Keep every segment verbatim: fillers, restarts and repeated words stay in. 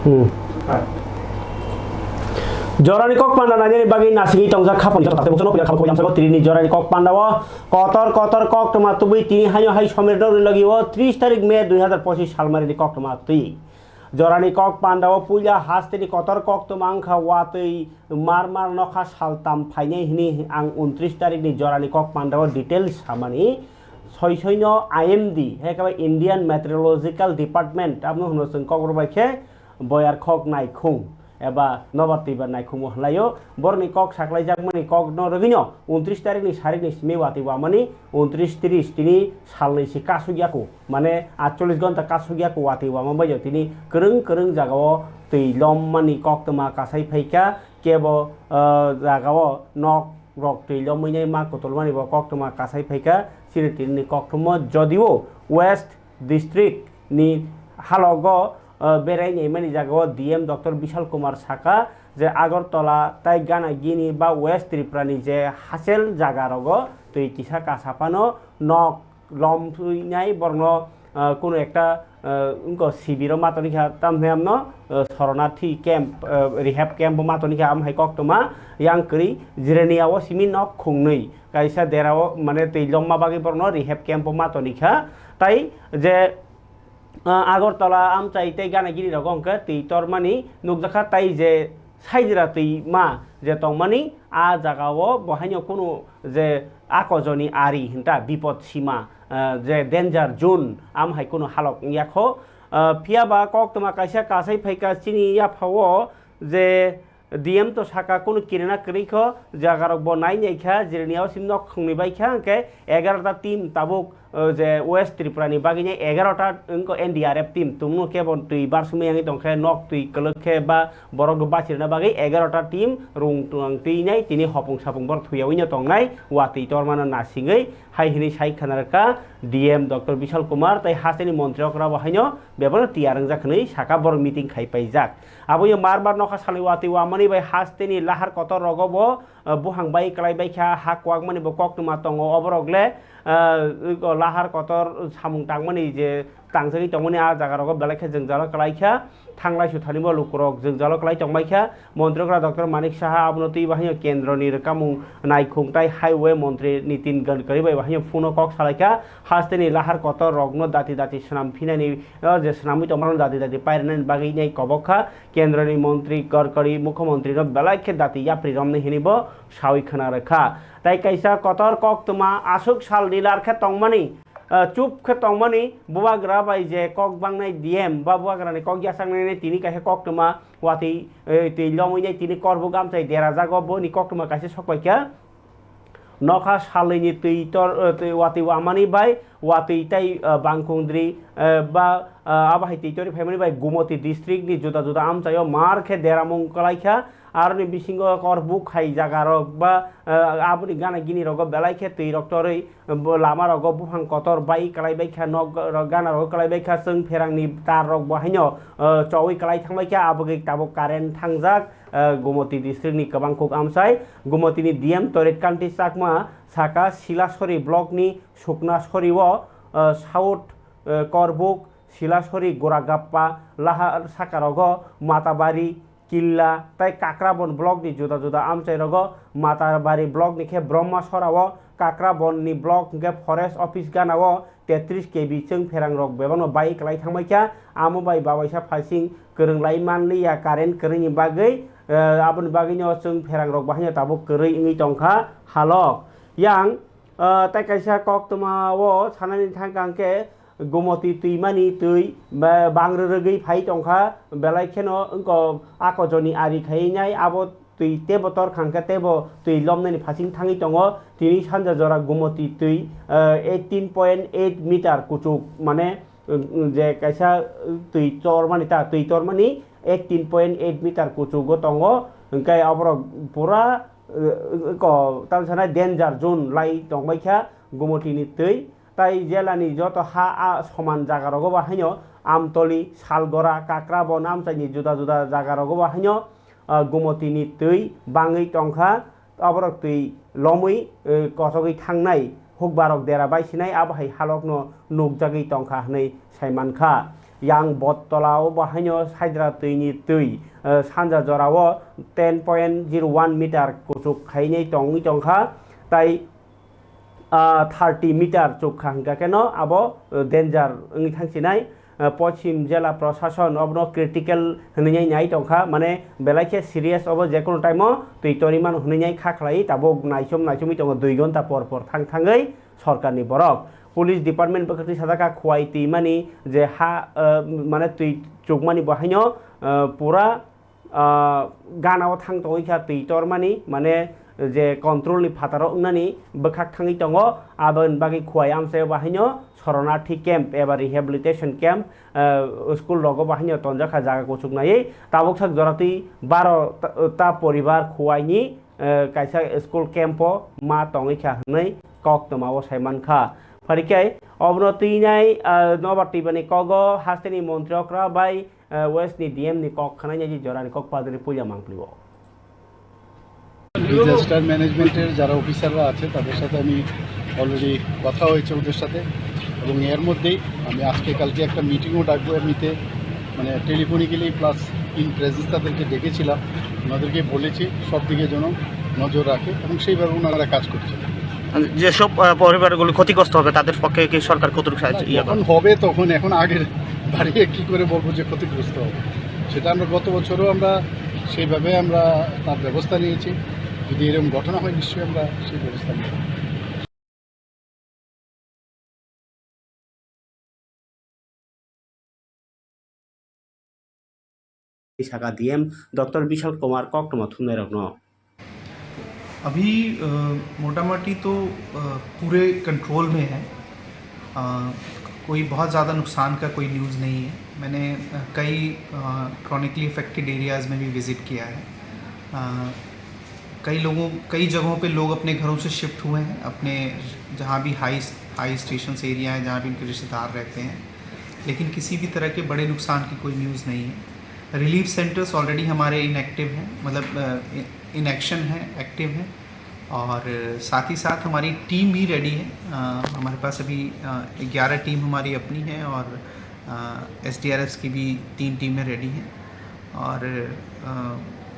Hmm. Jorani kok panda nainani bagwi nasingwi tongjak khapang joto takte bukchano puya khabuk yamsago trini jorani kok panda o kotor kotor kok toma tubui tini haino hai somir dogri logi o tris tarik May dui hazar pochis salmarini kok toma twi. Jorani kok panda o puila hasteni kotor kok toma wngkha watwi mar mar nokha saltam phainai hini ang untris tarikni jorani kok panda o details samani soi soino I M D hai khe Indian Meteorological Department abno hwno chwng kok rwbai khe boyar khok naikhung eba nobar twibar naikhungmo hwnlaio. Borokni kok saklaijakmani kokno rwgwino untris tarikni sarikni simi watwi wamani untris tris tini salnwi si kasuk yaku, mane atchollis gonta kasuk yaku watwi wama baio tini kwrwng kwrwng jagao twi lommani koktwma kasai phaikha, kebo, ah, jagao nok rok twi lomwi nai ma kutulmani bo koktwma kasai phaikha chini tinini koktwmo, jodio West District ni halogo, ah, berai naimani jagao D M Doctor Bishal Kumar saka je Agartala tai Ganagini ba West Tripura ni je hachel jaga rogo twi kisa kasa phano nok lom thwinai borokno, ah, kunu ekta, ah, wngkha sibiro ma toni kha tam hwnwi amno, ah, soronarthi camp, ah, rehab camp bo ma toni kha am hai koktwma yang kwrwi Jirania o simi nok khungnwi kaisa derao mane twi lomma bagwi borokno rehab camp o ma toni kha tai je, ah, Agartala amchai tei Ganagini rogo hwnkhe twi tormani nukjakha tai je saidira twi ma je tongmani a jagao bo haino kunu je akojoni ari hinta bipod sima, ah, je danger zone am hai kunu halok wngya kho. Ah, phiya ba koktwma kaisa kasai phaikha chini yaphao je D M to saka kunu kirina kwrwi kho jaga rok bo nai nai kha Jirania o sim nok khungni bai kha hwnkhe egarota team tabuk, ah, je West Tripura ni bagwi nai egarota wngkha N D R F team tongno kebo twi barsumui yangwi tongkhe nok twi kwlwk khe ba borok bachirina bagwi egarota team rung twlang twi nai tini hopung sapung borok thuyawi no tongnai watwi tormano nasingwi hai hwnwi sai khana rwkha D M Doctor Bishal Kumar tai hasteni montri okra bo haino bebano tiyar wngjak hwnwi saka borok meeting khai paijak. Aboni mar mar nokha salni watwi wamani bai hasteni lahar kotor rogo bo, ah, buhang bai kwlai bai kha ha kwakmani bo koktwma tongo oborok le, ah, lahar kotor samung tangmani je tangjagwi tongmani a jaga rogo belai khe jwngjalo kwlai kha, thanglai suthani bo lukurok jwngjalo kwlai tongbai kha. Montri okra Doctor Manik Saha abono twi bahaino kendroni rwkamung naikhung tai highway montri Nitin Gadkari bai bahaino phuno kok salai kha, hasteni lahar kotor rokno dati dati swnam phinani, o je swnamwi tongmano dati dati pairwnani bagwi nai kobok kha. Kendroni montri Gadkari mukhyamantri no belai khe dati yapri romni hwnwi bo sawi khwna rwkha. Tai kaisa kotor koktwma aswk sal ni lar khe tongmani, ah, chup khe tongmani bubagra bai je kok bangnai D M ba bubagrani kok yachaknai tini kaisa koktwma watwi, eh, twi lomwi nai tini korbuk amchai dera jago boni koktwma kaisa sokbai kha. Nokha salnwini twi tor, eh, twi watwi wamani bai watwi tai, eh, bangkungdri, eh, ba, eh, abo hai twi torwi phaimani bai Gumoti district ni juda juda amchaio mar khe deramung kwlai kha. Aroni bisingo korbuk hai jaga rok ba, eh, aboni gana gini rogo belai khe twi rok torwi, bo lama rogo buphang kotor bai kwlai bai kha, nok rok gana rogo kwlai bai kha, chwng pherangni tar rok bo haino, eh, chowi kwlai thang bai kha, abogwi tabuk current thangjak, eh, Gumoti district ni kwbang kuk amchai. Gumoti ni D M Torit Kanti Chakma saka Silasori block ni Suknasori o, eh, South, eh, Korbuk, Silasori, Goragappa, Lahar saka rogo Matabari, Killa tai Kakrabon block ni juda juda amchai rogo Matabari block ni khe Brahma Sora o, Kakrabon ni block hwnkhe Forest Office gana o tetris K V chwng pherang rok bebakno bai kwlai thangbai kha. Amo bai babaisa phalsing kwrwng lai man li ya current kwrwini bagwi, eh, aboni bagwi no chwng pherang rok bahaino tabuk kwrwi wngwi tong kha halok. Yang, eh, tai kaisa koktwma o sanani thang kha hwnkhe, Gumoti twimani twi ba-, bang rwrwgwi phai tongkha, belai kheno wngkha akojoni ari khaiwi nai, abo twi tebo tor khangkhe tebo twi lomnani phasing thangwi tongo. Tini sanja jora Gumoti twi, eh, eighteen point eight meter kuchuk, mane, eh, je kaisa twi tormani ta, twi tormani eighteen point eight meter kuchugo tongo, hwnkhe aborok pura, eh, ko, tamsana danger zone lai tongbaikha Gumotini twi. Tai jelani joto ha a soman jaga rogo bo haino Amtoli, Salgora, Kakrabon amchaini juda juda jaga rogo bo haino, ah, Gumotini twi bangwi tongkha. Aborok twi lomwi, eh, kochogwi thangnai hukbarok dera baisinai abo hai halokno nukjagwi tongkha hwnwi sai mankha. Yang Bottola o bo haino Saidra twi ni twi, eh, sanja jora o ten point zero one meter kuchuk khainai tongwi tongkha, tai, ah, thirty meter chukha hwnkha khe no abo, eh, danger wngwi thangsinai. Eh, Pochim Jela Prosason obono critical hwnwi nai tongkha, mane belai khe serious obo, jekunu time o twi tonwi mano hwnwi nai kha khlai, tabuk naichom naichomwi tongo, dui gonta por por thang thangwi sorkarni borok. Police department bwkhakni sajak kha Khowai twi mani je ha, eh, mane twi chukmani bo haino, eh, pura, ah, gana o thang tongwi kha twi tormani, mane je control ni phataro wngnani bwkhak thangwi tongo, aboni bagwi Khowai amchaio bo haino Sharanarthi camp eba rehabilitation camp, ah, school rogo bo haino tonjak kha jaga kuchuk naiwi, tabuk sak jora twi baro ta, ta poribar Khowai ni, ah, kaisa school camp o ma tongwi kha hwnwi koktwma o sai mankha. Pharikhai obono twinai, ah, nobar twibani kogo hasteni montri okra bai, আহ, ওয়েস্ট নি ডিএম নি কক খানাই যাই জোরানি কক পাদরি পূজা মাংপ্লিও। ডিজাস্টার ম্যানেজমেন্টের যারা অফিসাররা আছে তাদের সাথে আমি অলরেডি কথা হয়েছে ওদের সাথে, এবং এর মধ্যেই আমি আজকে কালকে একটা মিটিংও ডাকবো এমনিতে, মানে টেলিফোনিক্যালি প্লাস ইন প্রেজেন্স তাদেরকে ডেকেছিলাম। ওনাদেরকে বলেছি সব দিকে যেন নজর রাখে এবং সেইভাবে ওনারা কাজ করছে। যেসব আহ, পরিবারগুলি ক্ষতিগ্রস্ত হবে তাদের পক্ষে কি সরকার কতটুকু সাহায্য ইয়ে করে? যখন হবে তখন, এখন আগের বাড়িয়ে কি করে বলবো যে ক্ষতিগ্রস্ত হবে, সেটা আমরা গত বছরও আমরা সেইভাবে আমরা তার ব্যবস্থা নিয়েছি। যদি এরকম ঘটনা হয় নিশ্চয়ই আমরা সেই ব্যবস্থা নেব। Saka D M Doctor Bishal Kumar koktwma thumnairokno. अभी अ, मोटामोटी तो अ, पूरे कंट्रोल में है। अ, कोई बहुत ज़्यादा नुकसान का कोई न्यूज़ नहीं है। मैंने अ, कई क्रॉनिकली अफेक्टेड एरियाज़ में भी विज़िट किया है। अ, कई लोगों कई जगहों पे लोग अपने घरों से शिफ्ट हुए हैं, अपने जहाँ भी हाई हाई स्टेशन एरिया है, जहाँ भी उनके रिश्तेदार रहते हैं, लेकिन किसी भी तरह के बड़े नुकसान की कोई न्यूज़ नहीं है। रिलीफ सेंटर्स ऑलरेडी हमारे इनएक्टिव हैं, मतलब इन एक्शन है, एक्टिव है। और साथ ही साथ हमारी टीम भी रेडी है। अ, हमारे पास अभी ग्यारह टीम हमारी अपनी है और एस डी आर एफ की भी तीन टीमें रेडी हैं। और अ,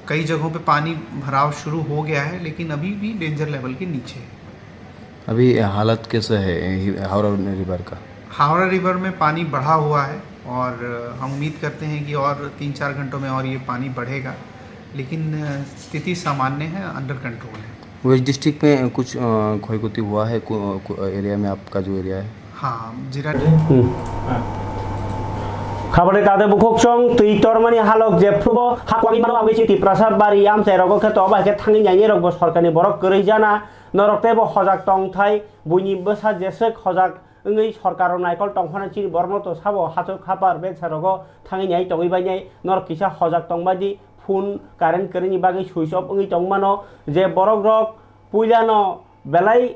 कई जगहों पे पानी भराव शुरू हो गया है, लेकिन अभी भी डेंजर लेवल के नीचे है। अभी हालत कैसा है ये हावड़ा रिवर का? हावड़ा रिवर में पानी बढ़ा हुआ है और हम उम्मीद करते हैं कि और तीन चार घंटों में और ये पानी बढ़ेगा, लेकिन स्थिति सामान्य है, अंडर कंट्रोल है। वेस्ट डिस्ट्रिक्ट में कुछ अ, क्षय क्षति हुआ है को, को, एरिया में आपका जो एरिया है? हाँ, जिरा Khabari tade bukhuk chong twi tormani halok je phrubo hakwangwi mano abwi si Tiprasa bari amchai rogo khe to bai khe thangwi nyaini rok bo sorkar ni borok kwrwi jana norok tei bo hojak tong thai buini bwsa jeswk hojak wngwi sorkar rok naikol tong phano chini borok no to sabo hachwk hapar betsa rogo thangwi nyai tongwi bai nai norok kisa hojak tong bai di phone current kwrwini bagwi switch off wngwi tong mano je borok rok puila no belai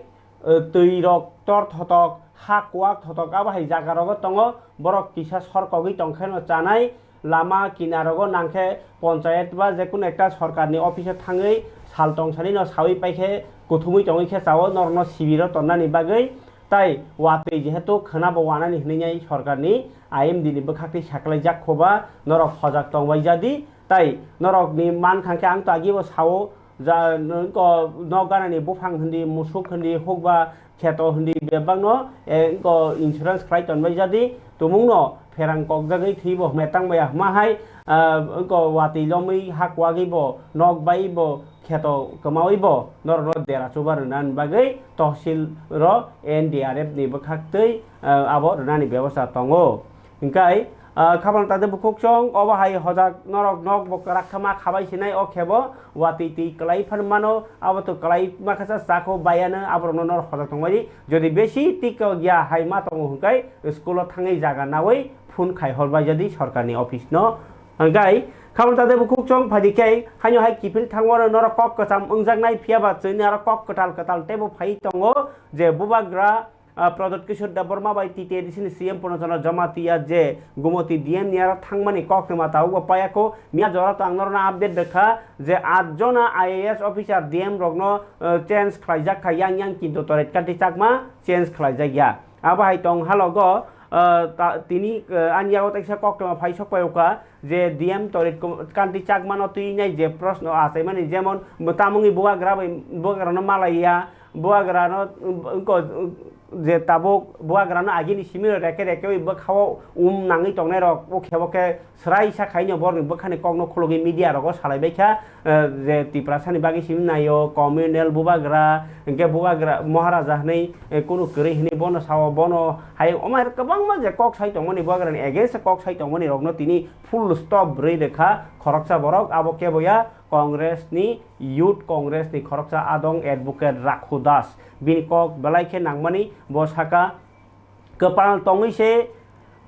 twi rok tor thotok, ha kuak thotok, abo hai jaga rogo tongo. Borok kisa sor kogwi tong khe no chanai, lama kinarogo nang khe ponchayat ba jekunu ekta sorkarni office o thangwi sal tong sani no sawi pai khe kuthumwi tongwi khe chao, norokno sibiro tonnani bagwi. Tai watwi jehetu khwnabo wanani hwnwi nai sorkarni I M D ni bwkhak twi saklaijak khoba norok hojak tongbai jadi. Tai norokni mankha khe ang to agibo sao, ja, nokganani buphang hindi, musuk hindi, hukba kheto hindi bebakno, eh, ko insurance khlai tonbai jadi, tumungno pherang kokjagwi thwibo hwmai tangmaya hwma hai, ah, ko watwi lomwi ha kuwagwi bo, nok bai bo, kheto kwmawi bo, norokno dera chuba rwna bagwi tohsil ro N D R F ni bwkhak twi, ah, abo rwnani bebosta tongo. Hingkai, ah, khabang tade bukhuk chong, obo hai hojak norok nok bo kwrak kha ma khabai sinai, o khebo watwi twi kwlai phan mano, abo to kwlai ma kha sa chakho bayano, aborokno norok hojak tongmani. Jodi besi tiko ya hai ma tongo hingkai, school o thangwi jaga nawi phone khai hor bai jadi sorkarni office no. Hingkai, khabang tade bukhuk chong phaidi khe, haino hai kiphil thangwano norok kok kwcham wngjaknai, phiya ba chwini aro kok kwtal kwtal teibo phai tongo, je bubagra, Ah, Pradyot Kishore Debbarma bai T T A D C ni C M Purna Chandra Jamatia je Gumoti D M ni aro thangmani koktwma tabukbo paiya kho. Miya jora to ang norokno update rwkha je aat jona I A S officer D M rokno, ah, change khlaijak kha yang yang, kintu Toret Kanti Chakma change khlaijak ya. Abo hai tong halogo, ah, ta-, tini, ah, ani yago teksa koktwma phai sok pai o kha je D M Torit Kum-, Kanti Chakmano twi nai je proshno achaimani, jemon bo tamungni bubagra bai bubagrano malaiya, bubagrano, um, ko, um, je tabuk bubagrano agini simi reke reke bai bwkhao um nangwi tongnai rok, o khe bo khe Srai sa khaino borokni bwkhani kokno khulugwi media rogo salai bai kha, eh, je Tiprasani bagwi simi naio, communal bubagra, hwnkhe bubagra Maharaja hwnwi, eh, kunu kwrwi hwnwi bono sao, bono hai omo hai kwbangma je kok sai tongmani, bubagrani against kok sai tongmani rokno tini full stop rwi rwkha khoroksa borok, abo kebo ya Congress ni, Youth Congress ni khoroksa adong Advocate Rakhu Das. Bini kok belai khe nangmani, bo saka, kwpal tongwi se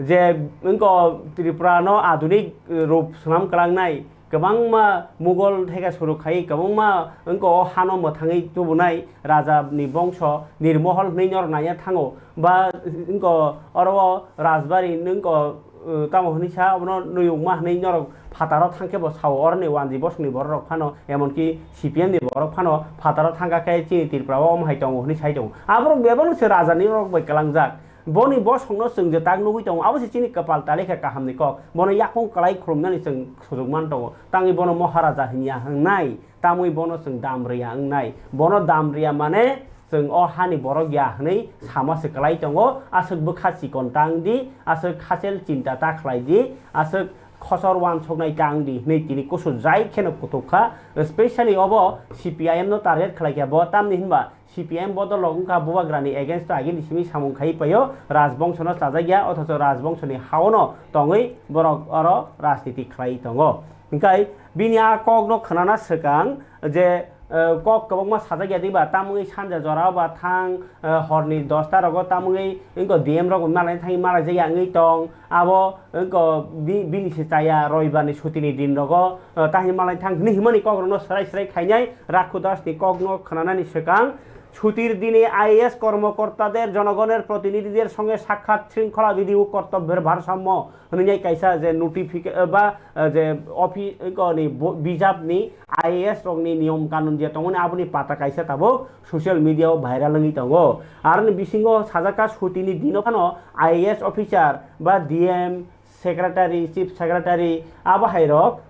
je wngko Tripura no adunik rup swnam kwlangnai, kwbangma Mughal theka suru khai, kwbangma wngko o hano mwthangwi tubunai raja ni bongso Nirmohol hwnwi norok naiya thango, ba wngko oro o Rajbari wngko, uh, tamo hwnwi sa, obono nuyungma hwnwi norok phataro thangkhe bo sao, oroni wanji bosongni borok rok phano, emonki C P M ni borok phano phataro thangkha khe chini Tripura o omo hai tongo hwnwi sai tongo. Aborok bebak se raja ni rok bai kwlangjak. Boni bosongno chwng je tak nugwi tongo, abo se chini kwpal tali khe kahamni kok. Bono yakung kwlai khulumnani chwng sujuk man tongo. Tangwi bono Maharaja hwnya wngnai, tamwi bono chwng dam rwya wngnai. Bono dam rwya mane chwng o hani borok ya hwnwi sama se kwlai tongo. Aswk bwkha chikon tang di, aswk khachel chinta ta khlai di, aswk khosor wansoknai tang di hwnwi tini kusu jai kheno kutuk kha. Specially obo C P I M no target khlai kha bo, tamni hinba C P M bodol rok wngkha bubagrani against o agini simi samung khai paio, rajbongsono chajak ya, othocho rajbongsoni haono tongwi borok oro rajniti khlai tongo. Hingkai bini a kokno khwnana swkang je, eh, kok kwbangma sajak ya diba, tamungwi sanja jorao ba thang, eh, horni dosta rogo tamungwi wngko D M rok malai thangwi malai jak ya wngwi tong, abo wngko bi-, bini se chaya roibarni sutini din rogo, eh, tahini malai thang hwnwi himani kokrokno swrai swrai khainai Rakhu Das ni kokno khwnanani swkang Chutir dine I A S কর্মকর্তাদের জনগণের প্রতিনিধিদের সঙ্গে সাক্ষাৎ শৃঙ্খলা বিধি ও কর্তব্যের ভারসাম্য hwnwi kaisa je notifica-, eh, ba, eh, je office, eh, ni bo-, bijapni I A S rokni niyom kanun je tongmani aboni pata kaisa tabuk social media o viral wngwi tongo. Aroni bisingo sajak kha sutini dino phano I A S officer ba D M, secretary, chief secretary abo hai rok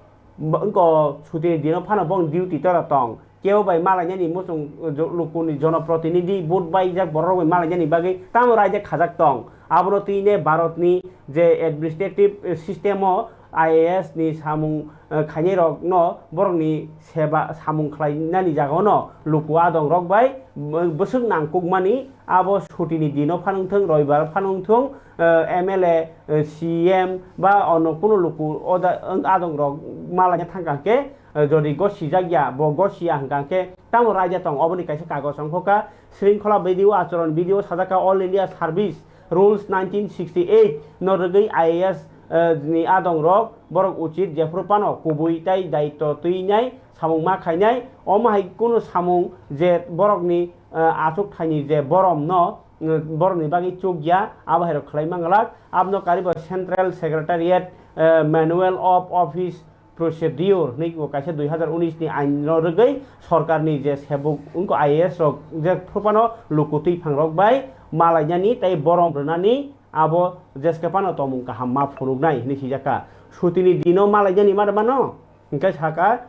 wngko sutini dino phano bong duty tora tong. Kebo bai malainani muchung, jo-, lukuni jonoprotinidhi vote bai jak borok bai malainani bagwi tamo raida khajak tong. Abono twi ne Bharatni je administrative, eh, system o I A S ni samung, eh, khainai rok no borokni seba samung khlainani jaga no luku adong rok bai bw-, bwswk nangkukmani abo sutini dino phanung thung, roibar phanung thung, eh, M L A, eh, C M ba ono kunu luku oda-, adong rok malaina thangkha khe, eh, jodi gosijak ya, bo gosiya hwnkha khe tamo raida tong, oboni kaisa kagoj wngkha kha, Shrinkhola Bidhi o Acharon Bidhi o sajak kha All India Service Rules nineteen sixty-eight no rwgwi I A S, eh, ni adong rok borok uchit jephru phano kubui tai daitw twinai samung ma khainai, omo hai kunu samung je borokni, eh, achuk thaini je borom no, eh, borokni bagwi chuk ya, abo hai rok khlai manglak, abono karibo Central Secretariat, eh, Manual of Office Procedure hwnwi bo kaisa dui hazar unis ni ain no rwgwi sorkarni je sebuk wngkha I A S rok je phano luku twiphang rok bai malainani tei borom rwnani abo jeske phano tongmung kaham ma phunuknai hwnwi sijak kha. Sutini dino malainani ma mano hwnkhe saka,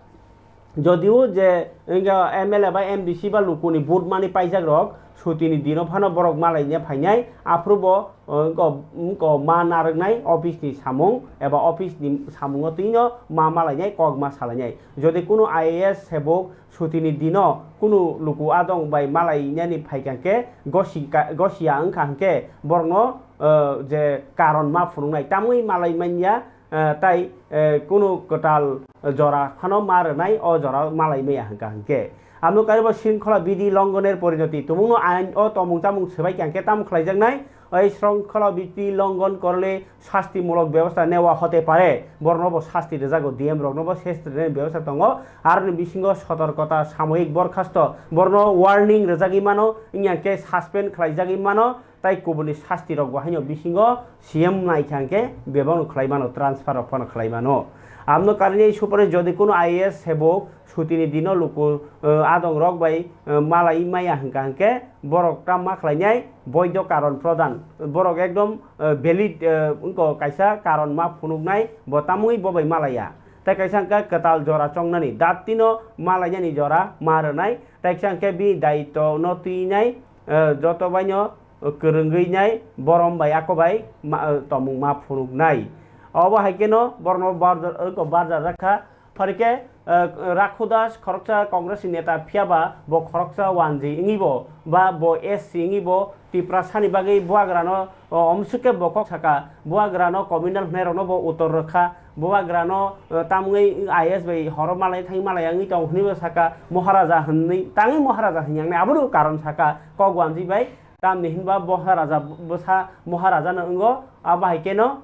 jodio je wngkha M L A ba M D C ba lukuni vote mani paijak rok sutini dino phano borok malaina phainai, aphuru bo, o, wngko, wngko ma narwknai office ni samung eba office ni samungo twino ma malainai, kok ma salainai. Jodi kunu I A S sebuk sutini dino kunu luku adong bai malainani phaikha khe gosi ka-, gosiya wngkha hwnkhe borokno, o, je karon ma phunuknai, tamwi malai manya, eh, tai, eh, kunu kwtal jora phano ma rwnai, o jora malai maya hwnkha hwnkhe. Amo karibo শৃঙ্খলা বিধি লঙ্ঘনের পরিণতি, tumungno ain o tongmung chamung swbai kha hwnkhe tamo khlaijaknai, oi শৃঙ্খলা বিধি লঙ্ঘন করলে শাস্তিমূলক ব্যবস্থা নেওয়া হতে পারে, borokno bo sasti rwjago, D M rokno bo sasti rwnani bebostha tongo, aroni bisingo সতর্কতা সাময়িক বরখাস্ত, borokno warning rwjagwi mano, wngya khe suspend khlaijagwi mano, tei kubuni sasti rok bo haino bisingo C M naikha hwnkhe bebakno khlai mano, transfer rok phano khlai mano. Aboni karwi supore jodi kuno I A S sebok sutini dino luku, eh, adong rok bai, eh, malai maya hwnkha hwnkhe borok ta ma khlainai boido karon prodhan, borok ekdom, eh, valid, eh, wngkha kaisa karon ma phunuknai bo tamungwi bo bai malaya. Tei kaisa hwnkha kwtal jora chongnani, dat tino malainani jora ma rwnai, tei kaisa hwnkhe bini daitwno twinai, eh, joto baino, eh, kwrwngwi nai borom bai ako bai ma, eh, tongmung ma phunuknai. Obo hai kheno borokno barja-, eh, barjak kha. Phai khe, eh, Rakhu Das khoroksa Congress ni neta, phiya ba bo khoroksa wanji wngwi bo, ba bo S C wngwi bo Tiprasa ni bagwi bubagrano, o, omswk khe bo kok saka, bubagrano communal hwnwi rokno bo uttor rwkha, bubagrano, eh, tamungwi I A S bai horo malai thangwi malai wngwi tong hwnwi bo saka, Maharaja hwnwi tangwi Maharaja hwnwi yangnai abono karon saka kok wanji bai, tamni hinba Maharaja bwsa Maharaja no wngo, abo hai kheno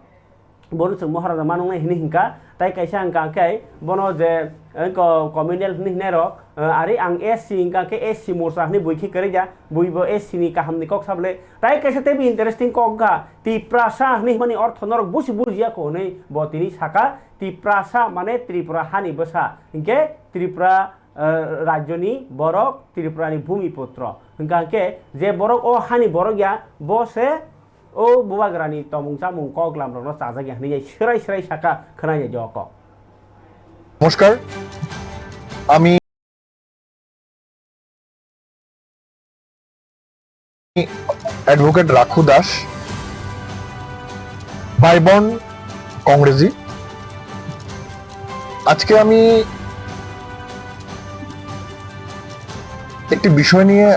bono chwng Maharaja manungnai hwnwi hinkha, tei kaisa hwnkha khe bono je, eh, ko-, communal hwnwi hwnwi rok, eh, ari ang S C hwnkha khe S C morcha hwnwi bui khe kwrwi ya, bui bo S C ni kaham ni kok sa bwle. Tei kaisa teibo interesting kok wngkha, Tiprasa hwnwi himani ortho norok busi bujiya kho hwnwi bo tini saka, Tiprasa mane Tripura hani bwsa, hinkhe Tripura, eh, rajyoni borok, Tripura ni bhumi putro. Hwnkha khe je borok o hani borok ya, bo se o bubagrani tomung chamung kok lam rokno chajak ya hwnwi swrai swrai saka khwnai ya o kok. নমস্কার, আমি অ্যাডভোকেট রাখু দাস, বাইবর্ন কংগ্রেসি। আজকে আমি একটি বিষয় নিয়ে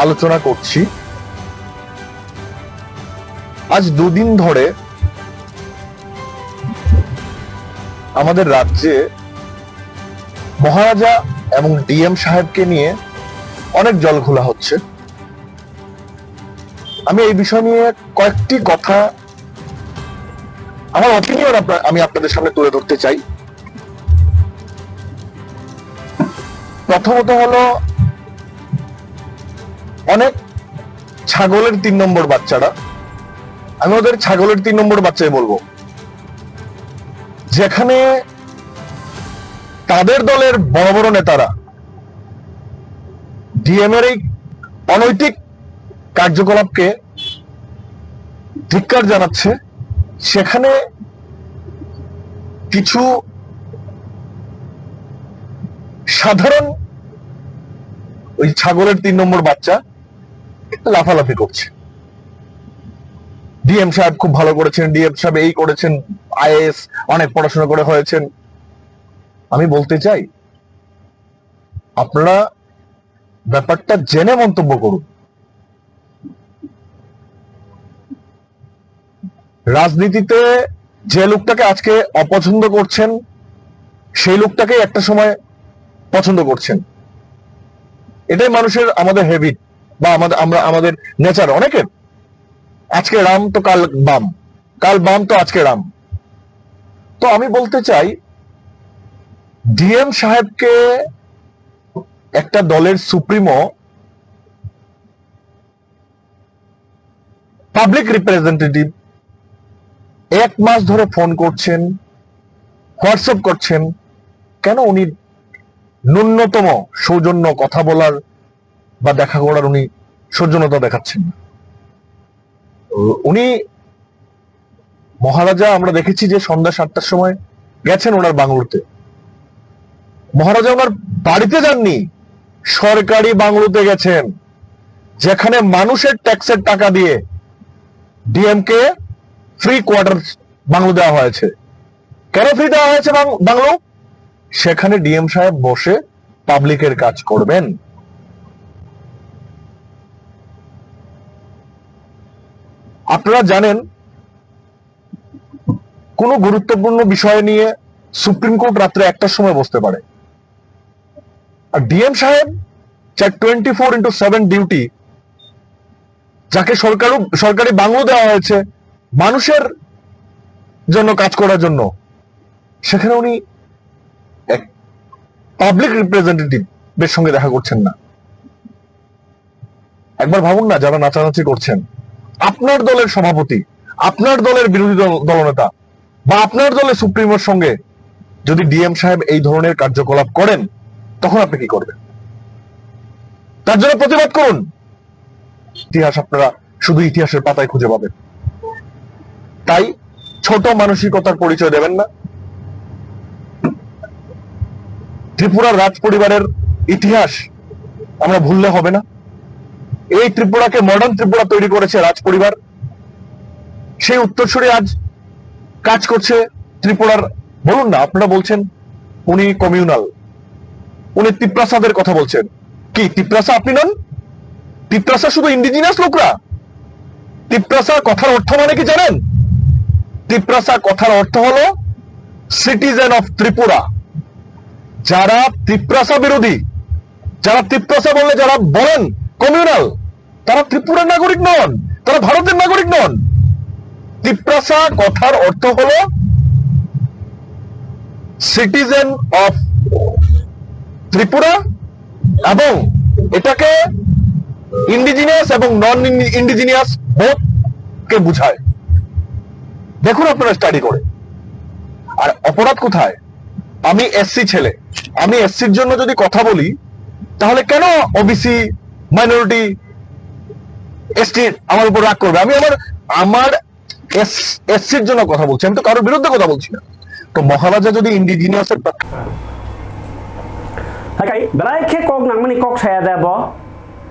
আলোচনা করছি। আজ দুদিন ধরে আমাদের রাজ্যে মহারাজা এবং ডিএম সাহেবকে নিয়ে অনেক জল ঘোলা হচ্ছে। আমি এই বিষয় নিয়ে কয়েকটি কথা, আমার ওপিনিয়ন আমি আপনাদের সামনে তুলে ধরতে চাই। প্রথমত হলো, অনেক ছাগলের তিন নম্বর বাচ্চারা, আমি ওদের ছাগলের তিন নম্বর বাচ্চাই বলবো, যেখানে তাদের দলের বড় বড় নেতারা ডিএম এর এই অনৈতিক কার্যকলাপকে ধিক্কার জানাচ্ছে, সেখানে কিছু সাধারণ ওই ছাগলের তিন নম্বর বাচ্চা লাফালাফি করছে। ডিএম সাহেব খুব ভালো করেছেন, ডিএম সাহেব এই করেছেন, আইএএস অনেক পড়াশোনা করে হয়েছেন। আমি বলতে চাই, আপনারা ব্যাপারটা জেনে মন্তব্য করুন। রাজনীতিতে যে লোকটাকে আজকে অপছন্দ করছেন, সেই লোকটাকেই একটা সময় পছন্দ করছেন। এটাই মানুষের, আমাদের হ্যাবিট বা আমাদের, আমরা, আমাদের নেচার অনেকের। আজকে রাম তো কাল বাম, কাল বাম তো আজকে রাম। তো আমি বলতে চাই, ডিএম সাহেবকে একটা দলের সুপ্রিমো, পাবলিক রিপ্রেজেন্টেটিভ এক মাস ধরে ফোন করছেন, হোয়াটসঅ্যাপ করছেন, কেন উনি ন্যূনতম সৌজন্য কথা বলার বা দেখা করার উনি সৌজন্যতা দেখাচ্ছেন না? উ-, উনি মহারাজা, আমরা দেখেছি যে সন্ধ্যা সাতটার সময় গেছেন ওনার বাংলোতে। মহারাজা ওনার বাড়িতে যাননি, সরকারি বাংলোতে গেছেন, যেখানে মানুষের ট্যাক্সের টাকা দিয়ে ডিএমকে ফ্রি কোয়ার্টার বাংলো দেওয়া হয়েছে। কেন ফ্রি দেওয়া হয়েছে বাং-, বাংলো? সেখানে ডিএম সাহেব বসে পাবলিকের কাজ করবেন। আপনারা জানেন, কোনো গুরুত্বপূর্ণ বিষয় নিয়ে সুপ্রিম কোর্ট রাত্রে একটার সময় বসতে পারে, আর ডিএম সাহেব, যার twenty four into seven duty, যাকে সরকারও, সরকারি বাংলো দেওয়া হয়েছে মানুষের জন্য কাজ করার জন্য, সেখানে উনি এক পাবলিক রিপ্রেজেন্টেটিভের সঙ্গে দেখা করছেন না। একবার ভাবুন না, যারা নাচানাচি করছেন, আপনার দলের সভাপতি, আপনার দলের বিরোধী দল, দলনেতা বা আপনার দলের সুপ্রিমোর সঙ্গে যদি ডিএম সাহেব এই ধরনের কার্যকলাপ করেন, তখন আপনি কি করবেন? তার জন্য প্রতিবাদ করুন। ইতিহাস আপনারা শুধু ইতিহাসের পাতায় খুঁজে পাবেন। তাই ছোট মানসিকতার পরিচয় দেবেন না। ত্রিপুরার রাজ পরিবারের ইতিহাস আমরা ভুললে হবে না। এই ত্রিপুরাকে, মডার্ন ত্রিপুরা তৈরি করেছে রাজ পরিবার। সেই উত্তরসূরি আজ কাজ করছে ত্রিপুরার। বলুন না, আপনারা বলছেন উনি কমিউনাল, উনি তিপ্রাসাদের কথা বলছেন। কি তিপ্রাসা আপনি নন? তিপ্রাসা শুধু ইন্ডিজিনাস লোকরা? তিপ্রাসা কথার অর্থ মানে কি জানেন? তিপ্রাসা কথার অর্থ হলো সিটিজেন অফ ত্রিপুরা। যারা তিপ্রাসা বিরোধী, যারা তিপ্রাসা বললে যারা বলেন কমিউনাল, তারা ত্রিপুরার নাগরিক নন, তারা ভারতের নাগরিক নন। তিপ্রাসা কথার অর্থ হলো সিটিজেন অফ ত্রিপুরা, এবং এটাকে ইন্ডিজিনিয়াস এবং নন ইন্ডিজিনিয়াস বোথ কে বুঝায়। দেখুন আপনারা স্টাডি করে। আর অপরাধ কোথায়? আমি এসসি ছেলে, আমি এসসির জন্য যদি কথা বলি, তাহলে কেন ওবিসি, মাইনরিটি, এসটি আমার উপর রাগ করবে? আমি আমার আমার এসসির জন্য কথা বলছি, আমি তো কারোর বিরুদ্ধে কথা বলছি না। তো মহারাজা যদি ইন্ডিজিনিয়াসের পক্ষে Hakai belai khe kok nangmani kok saya da bo.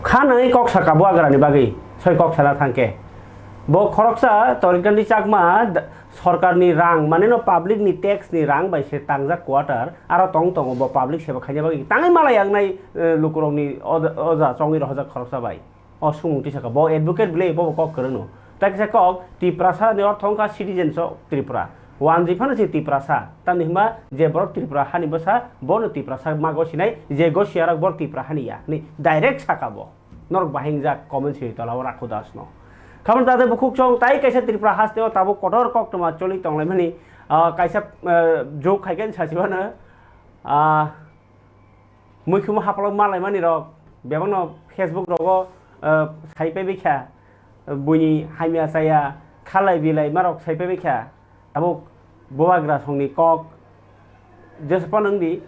Kha nangwi kok saka bo agrani bagwi soi kok sana thangkhe. Bo khoroksa Torikandi Chakma sorkarni rang maneno public ni tax ni rang bai se tangjak quarter aro tong tongo bo public seba khaina bagwi tangwi malai yangnai lukurokni oja chongwi rohojak khoroksa bai. O sumung tisaka bo advocate bwle bo kok kwrwngno. Tai kisa kok Tiprasa ni ortho wngkha citizens of Tripura. Wanji phano se Tiprasa. Tamni hwnba je borok Tripura hani bwsa bono Tiprasa mago sinai je gosiyarok borok Tripura hani ya hwnwi direct saka bo. Norok bahai wngjak comment swi tola o Rakhu Das no. Khamar tade bukhuk chong tai kaisa Tripura haste o tabuk kotor koktwma choli tonglaimani kaisa joke khaikhe sachibano Muikhumu hapalok malaimani rok bebakno Facebook rogo sai paibai kha, buini hamya chaya khalai bilai marok sai paibai kha. Tabuk bubagra songni kok jesephano wngdi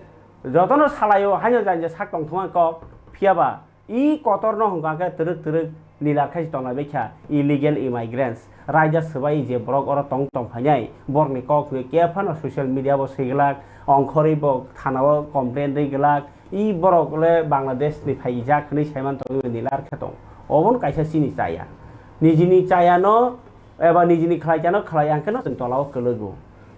jotono salaio haino janja sak tongthokma kok phiyaba i kotorno hwnkha khe twrwk twrwk Nila khe tonglai bai kha illegal immigrants. Raida swbai je borok oro tong tong phainai, borokni kok hwnwi khe phano social media bo swi glak, ongkhorwi bo thana o complain rwi glak. I borok le Bangladesh ni phaijak hwnwi saiman tongwi nila ar khe tong. Obono kaisa chini chaya. Nijini chaya no eba nijini khlai chano khlai ang khe no chwng tola o kwlwgo.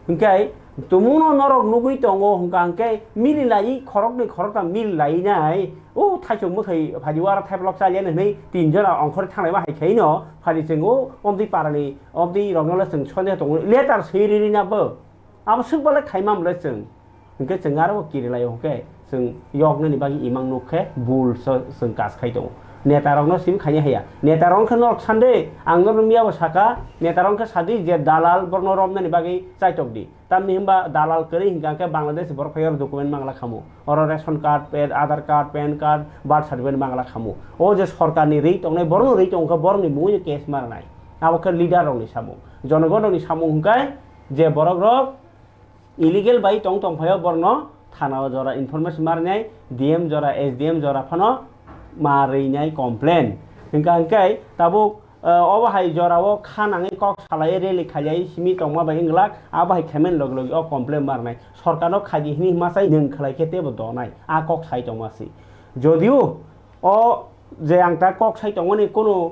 Hwnkhe tumungno norok nugwi tongo hwnkha hwnkhe mili lai khoroknwi khoroktham mili lai nai o thaichung mwkhai phadi wara thaiplok chaliya hwnwi tin jona ongkhor thanglai ma hai khaino phadi chwng o omtwi parani omtwi rokno le chwng sonde tongo letter swi riri na bo abo swk bale khaima mle chwng hwnkhe chwng aro kiri lai hwnkhe chwng yoknani bagwi imang nuk khe bul chwng kas khai tongo neta rokno sim khaini haya neta rok khe norok sande ang norok miya bo saka neta rok khe sadi je dalal borokno romnani bagwi chaitok di. Tamni hwnba dalal kwrwi hwnka khe Bangladesh borok phai oro document mangla khamu. Oro ration card, pen, Aadhaar card, pan card, birth certificate mangla khamu. O je sorkarni rwi tongnai borokno rwi tongkha borokni mungwi case marnai. Abo khe leader rokni samung. Jonogon rokni samung hwnkhe je borok rok illegal bai tong tong phaio borokno thana o jora information marnai D M jora S D M jora phano ma rwinai complain. Hwnkha hwnkhe tabuk Obo hai jorao kha nangwi kok salai rally khailai simi tongma bai wng glak, abo hai khemen logi logi o complain marnai. Sorkarno khaidi hwnwi hwmachai nwng khlai khe teibo donai, a kok sai tongma si. Jodio o je ang ta kok sai tongmani kunu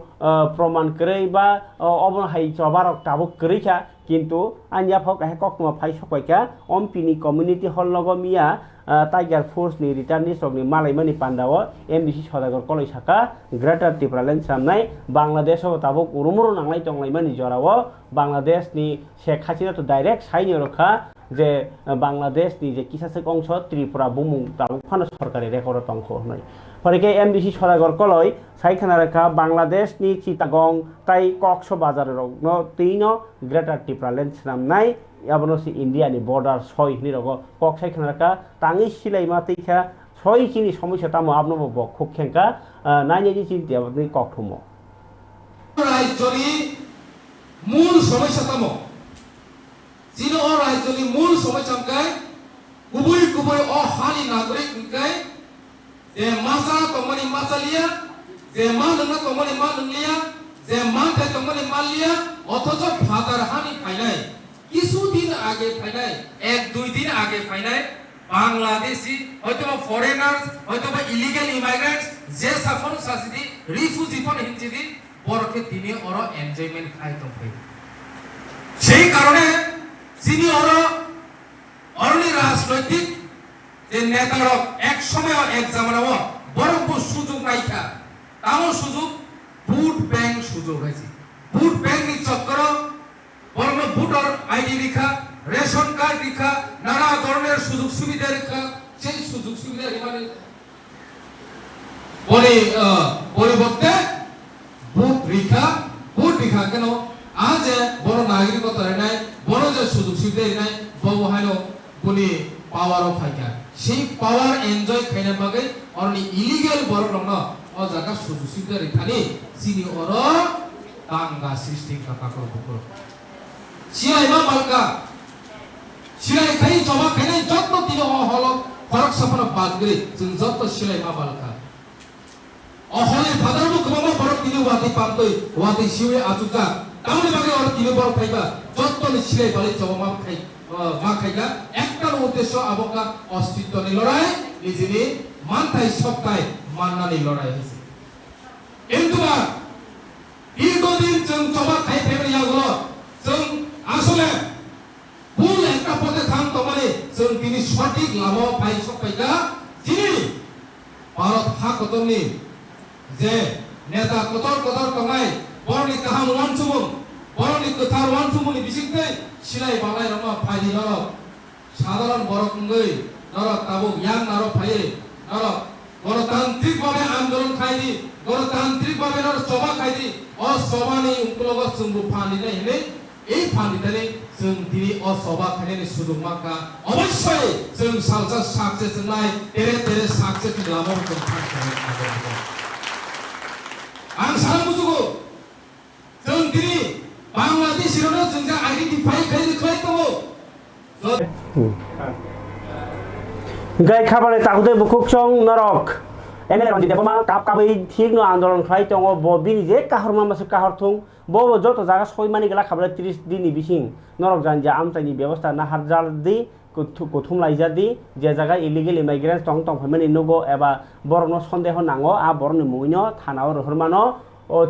proman kwrwi ba obo hai choba rok tabuk kwrwi kha, kintu ani yaphao kaisa koktwma phai sok pai kha, Ompini community hall nogo miya Tiger Force ni returnees rokni malaimani pandao M D C Sodagar Koloi saka, Greater Tipraland swnamnai Bangladesh o tabuk urumuru nanglai tonglaimani jorao Bangladesh ni Sheikh Hasina to direct saini rokha je Bangladesh ni je kisaswk ongso Tripura bumung tabuk phano sorkari record o tongkho hwnwi. Phorikhe M D C Sodagar Koloi sai khna rwkha Bangladesh ni Chittagong tai Kokso Bazar rokno twino Greater Tipraland swnamnai. Abono se India ni border soi hwnwi rogo kok sai khna rwkha, tangwi silaima twi kha soi chini somosya tamo abono bo bo khuk khengkha, nainai di chinti aboni kok thumo. Rajyoni mul somosya tamo? Chini o rajyoni mul somosya hwnkhe kubui kubui o hani nagorik hwnkhe je masa tongmani masa liya, je ma nungna tongmani ma nung liya, je manthai tongmani ma liya, othocho phatar hani phainai. Kisu din age phainai, ek dui din age phainai, Bangladeshi, hoitoba foreigners, hoitoba illegal immigrants, je saphano sasidi, refugee phano hinsidi, borok khe tini oro enjoyment khai tongphai. Sei karone chini oro, oroni rajnoitik je neta rok ek somoyo ek jamana o borok bo sujug naikha. Tamo sujug? Vote bank sujug hai se. Vote bank ni chokkoro borokno voter I D rikha, ration card rikha, nana doroner sujug subida rikha, sei sujug subida rimani boni, ah, poriborte vote rikha, vote rikha keno, a je bono nagrikota rinai, bono je sujug subida rinai, bo bo haino boni power o phaikha. Si power enjoy khaina bagwi oroni illegal borok rokno o jaga sujug subida rithani chini oro danga sristi kha takhuk bukhuk. Silai ma balkha. Silai khai choba khainai jotto tini o holo khoroksa phano bad gri chwng jotto silai ma balkha. O holi phatar bo kwbangma borok tini watwi pamtwi, watwi siwi achukjak. Tamoni bagwi oro tini borok phaiba jottoni silai balai choba ma khai, ma khaikha. Ekta no uddesho abo kha ostitwni lorai, nijini manthai sokthai mannani lorai hinwi. Kintu ba, dirghodin chwng choba khai phaimani yagulo chwng asole bul ekta pote thang tongmani chwng tini sothik lama o phai sok phaikha. Chini Bharat ha kotorni je neta kotor kotor tongnai, borokni kaham uansukmung, borokni kwthar uansukmungni bisingtwi silai balai rokno phaidi norok. Sadharon borok wngwi norok tabuk yang narok phaiwi norok gonotantrik bhabe andolon khaidi, gonotantrik bhabe norok choba khaidi, o chobani ukologo chwngbo phan rinai hinwi, ei phan ritani chwng tini o choba khainani sujug mankha. Obossoi chwng salsa success wngnai, tere tere success ni lama o chwng thang thang. Ang sana muchugo, chwng tini Bangladeshi rokno chwng ja identify khai rwkhlai tongo. Hwnkhe khabani takhuk tei bukhuk chwng norok M L A Ranjit Debbarma kap kabwi thikno andolon khlai tongo, bo bini je kahorma masa kahor thung, bo bo joto jaga soimani glak kha bwle tris din ni bising norok jani je amchaini bebosta naharjak di, kuthu-, kuthum laijak di, je jaga illegal immigrants tong tong phaimani nugo eba borokno sondeho nango, a borokni mungwino thana o rohor mano, o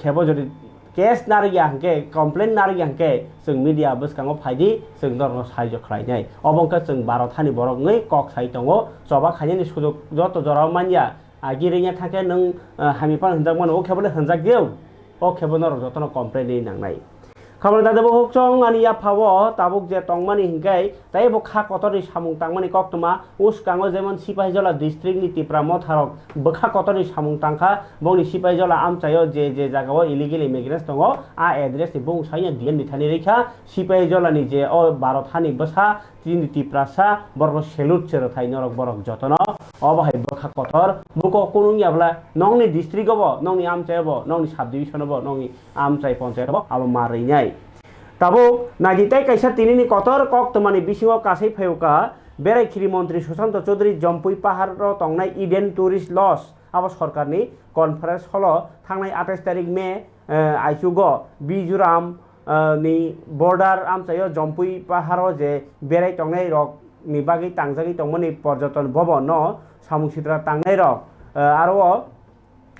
khebo jodi case narwkya hwnkhe, complaint narwkya hwnkhe, chwng media bwskango phaidi, chwng norokno sahajyo khlainai. Obo wngkha chwng Bharat hani borok wngwi kok sai tongo, choba khainani sujok joto jorao manya, agi rwngya thangkhe nwng, ah, hamya phano hwnjak mano, o khebo le hwnjak diyo, o khebo norok jotono complaint rwi nangnai. Khabani dade bo hukchong ani yapha o tabuk je tongmani hinkhe tei bo kha kotorni samung tangmani koktwma. Uskango jemon Sipahijala district ni Tipra motharok bwkha kotorni samung tangkha, bongni Sipahijala amchaio je je jagao illegal immigrants tongo, a address ni bung saino D M ni thani rikha. Sipahijala ni je o Bharat hani bwsa, chini Tiprasa, borokno salute se rwthai norok borok jotono. Obo hai bwkha kotor, buko kunung yabla nongni district obo, nongni amchaio bo, nongni subdivision obo, nongni amchai ponchayat bo abo ma rwinai. Tabuk naidi tei kaisa tinini kotor koktwmani bisingo kasai phaiuka, berai khiri montri Sushanta Chowdhury Jompui paharo tongnai Eden Tourist Lodge abo sorkarni conference hall-o thangnai atais tarik May, eh, aichugo Mizoram, eh, ni border amchaio Jompui paharo je berai tongnai rokni bagwi tangjagwi tongmani porjoton bobon no samung sitra tangnai rok, eh, aro o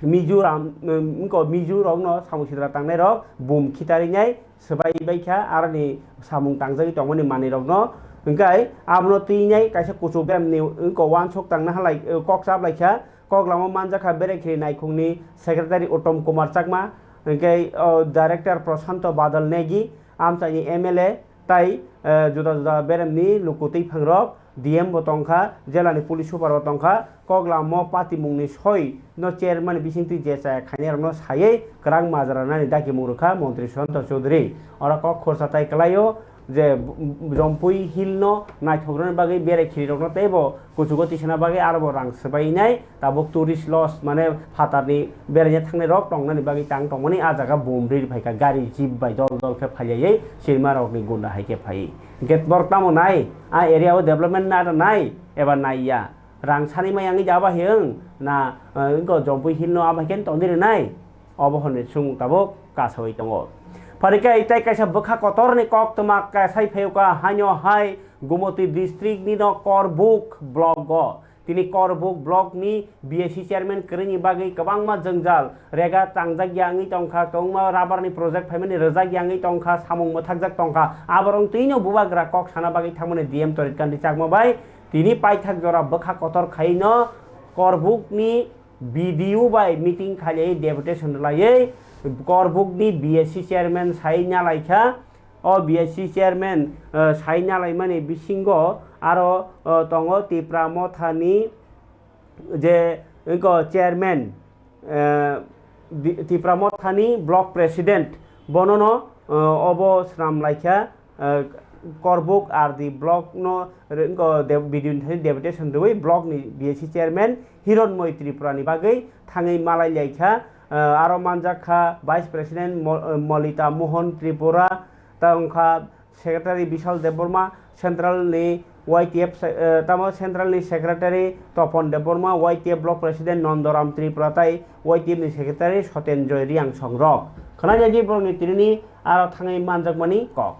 Mizoram, um, wngkha Mizo rokno samung sitra tangnai rok bum khitarinai swbai baikha, aroni samung tangjagwi tongmani manwi rokno. Hwnkhe abono twinai kaisa kuchuk beremni wngkha uansuk tangna halai, uh, kok chaplaikha. Kok lama manjakha Berekhiri Naikhungni Secretary Uttom Kumar Chakma, hwnkhe, uh, Director Prashanto Badal Negi, amchaini M L A, Tai, eh, juda juda beremni luku twi phangrok D M bo tongkha, jelani police super bo tongkha, kok lamo patimungni soi no chairman bisingtwi je chaya khainairokno saywi kwrang majra nani dakimung rwkha Montri Sushanta Chowdhury. Oro kok khorsa tai kwlaio, je Jampui Hill no naithok rwna bagwi berai khiri rokno teibo kuchugo tisana bagwi aro bo rang swbainai tabuk tourist lodge mane phatarni beraina thangnai rok tongnani bagwi tang tongmani ah jaga bom riri phaikha gari jeep bai dol dol khe phailaiyai sirma rokni gunda hai khe phai. Hwnkhe borok tamo nai ah area o development na nai eba naiya rang sani mai yangwi jaba hiwng na wngko Jampui Hill no abo hai khe tongdi rwnai. Obo hwnwi chwng tabuk kasawi tongo. Pharikhe tei kaisa bwkha kotorni koktwma kasai phaiwkha haino hai Gumoti district ni no Korbuk block o. Tini Korbuk block ni B A C chairman kwrwini bagwi kwbangma jwngjal rega tangjak ya wngwi tongkha, kwbangma rubber ni project phaimani rwjak ya wngwi tongkha, samung mwthakjak tongkha. Aborok twino bubagra kok sana bagwi thangmani D M Torit Kanti Chakma bai tini paithak jora bwkha kotor khaino Korbuk ni B D O bai meeting khailai deputation rwlaiwi Korbuk ni B S C chairman sai nalaikha. O B S C chairman, eh, sai nalaimani bisingo aro, eh, tongo Tipra Mothani je wngkha chairman, eh, di-, Tipra Mothani block president bonono, eh, obo swnam laikha. eh, Korbuk R D block no re-, wngkha de-, B D O ni thani deputation rwui block ni B S C chairman Hironmoi Tripura ni bagwi thangwi malai laikha. Eh, aro manjak kha vice president Mo-, eh, Molita Mohan Tripura, ta wngkha secretary Bishal Debbarma, central ni Y T F se-, eh, tamo central ni secretary Topon Debbarma, Y T F block president Nandoram Tripura tai Y T F ni secretary Soten Joy Riang songrok. Khwnajagwi borokni tini aro thangwi manjakmani kok.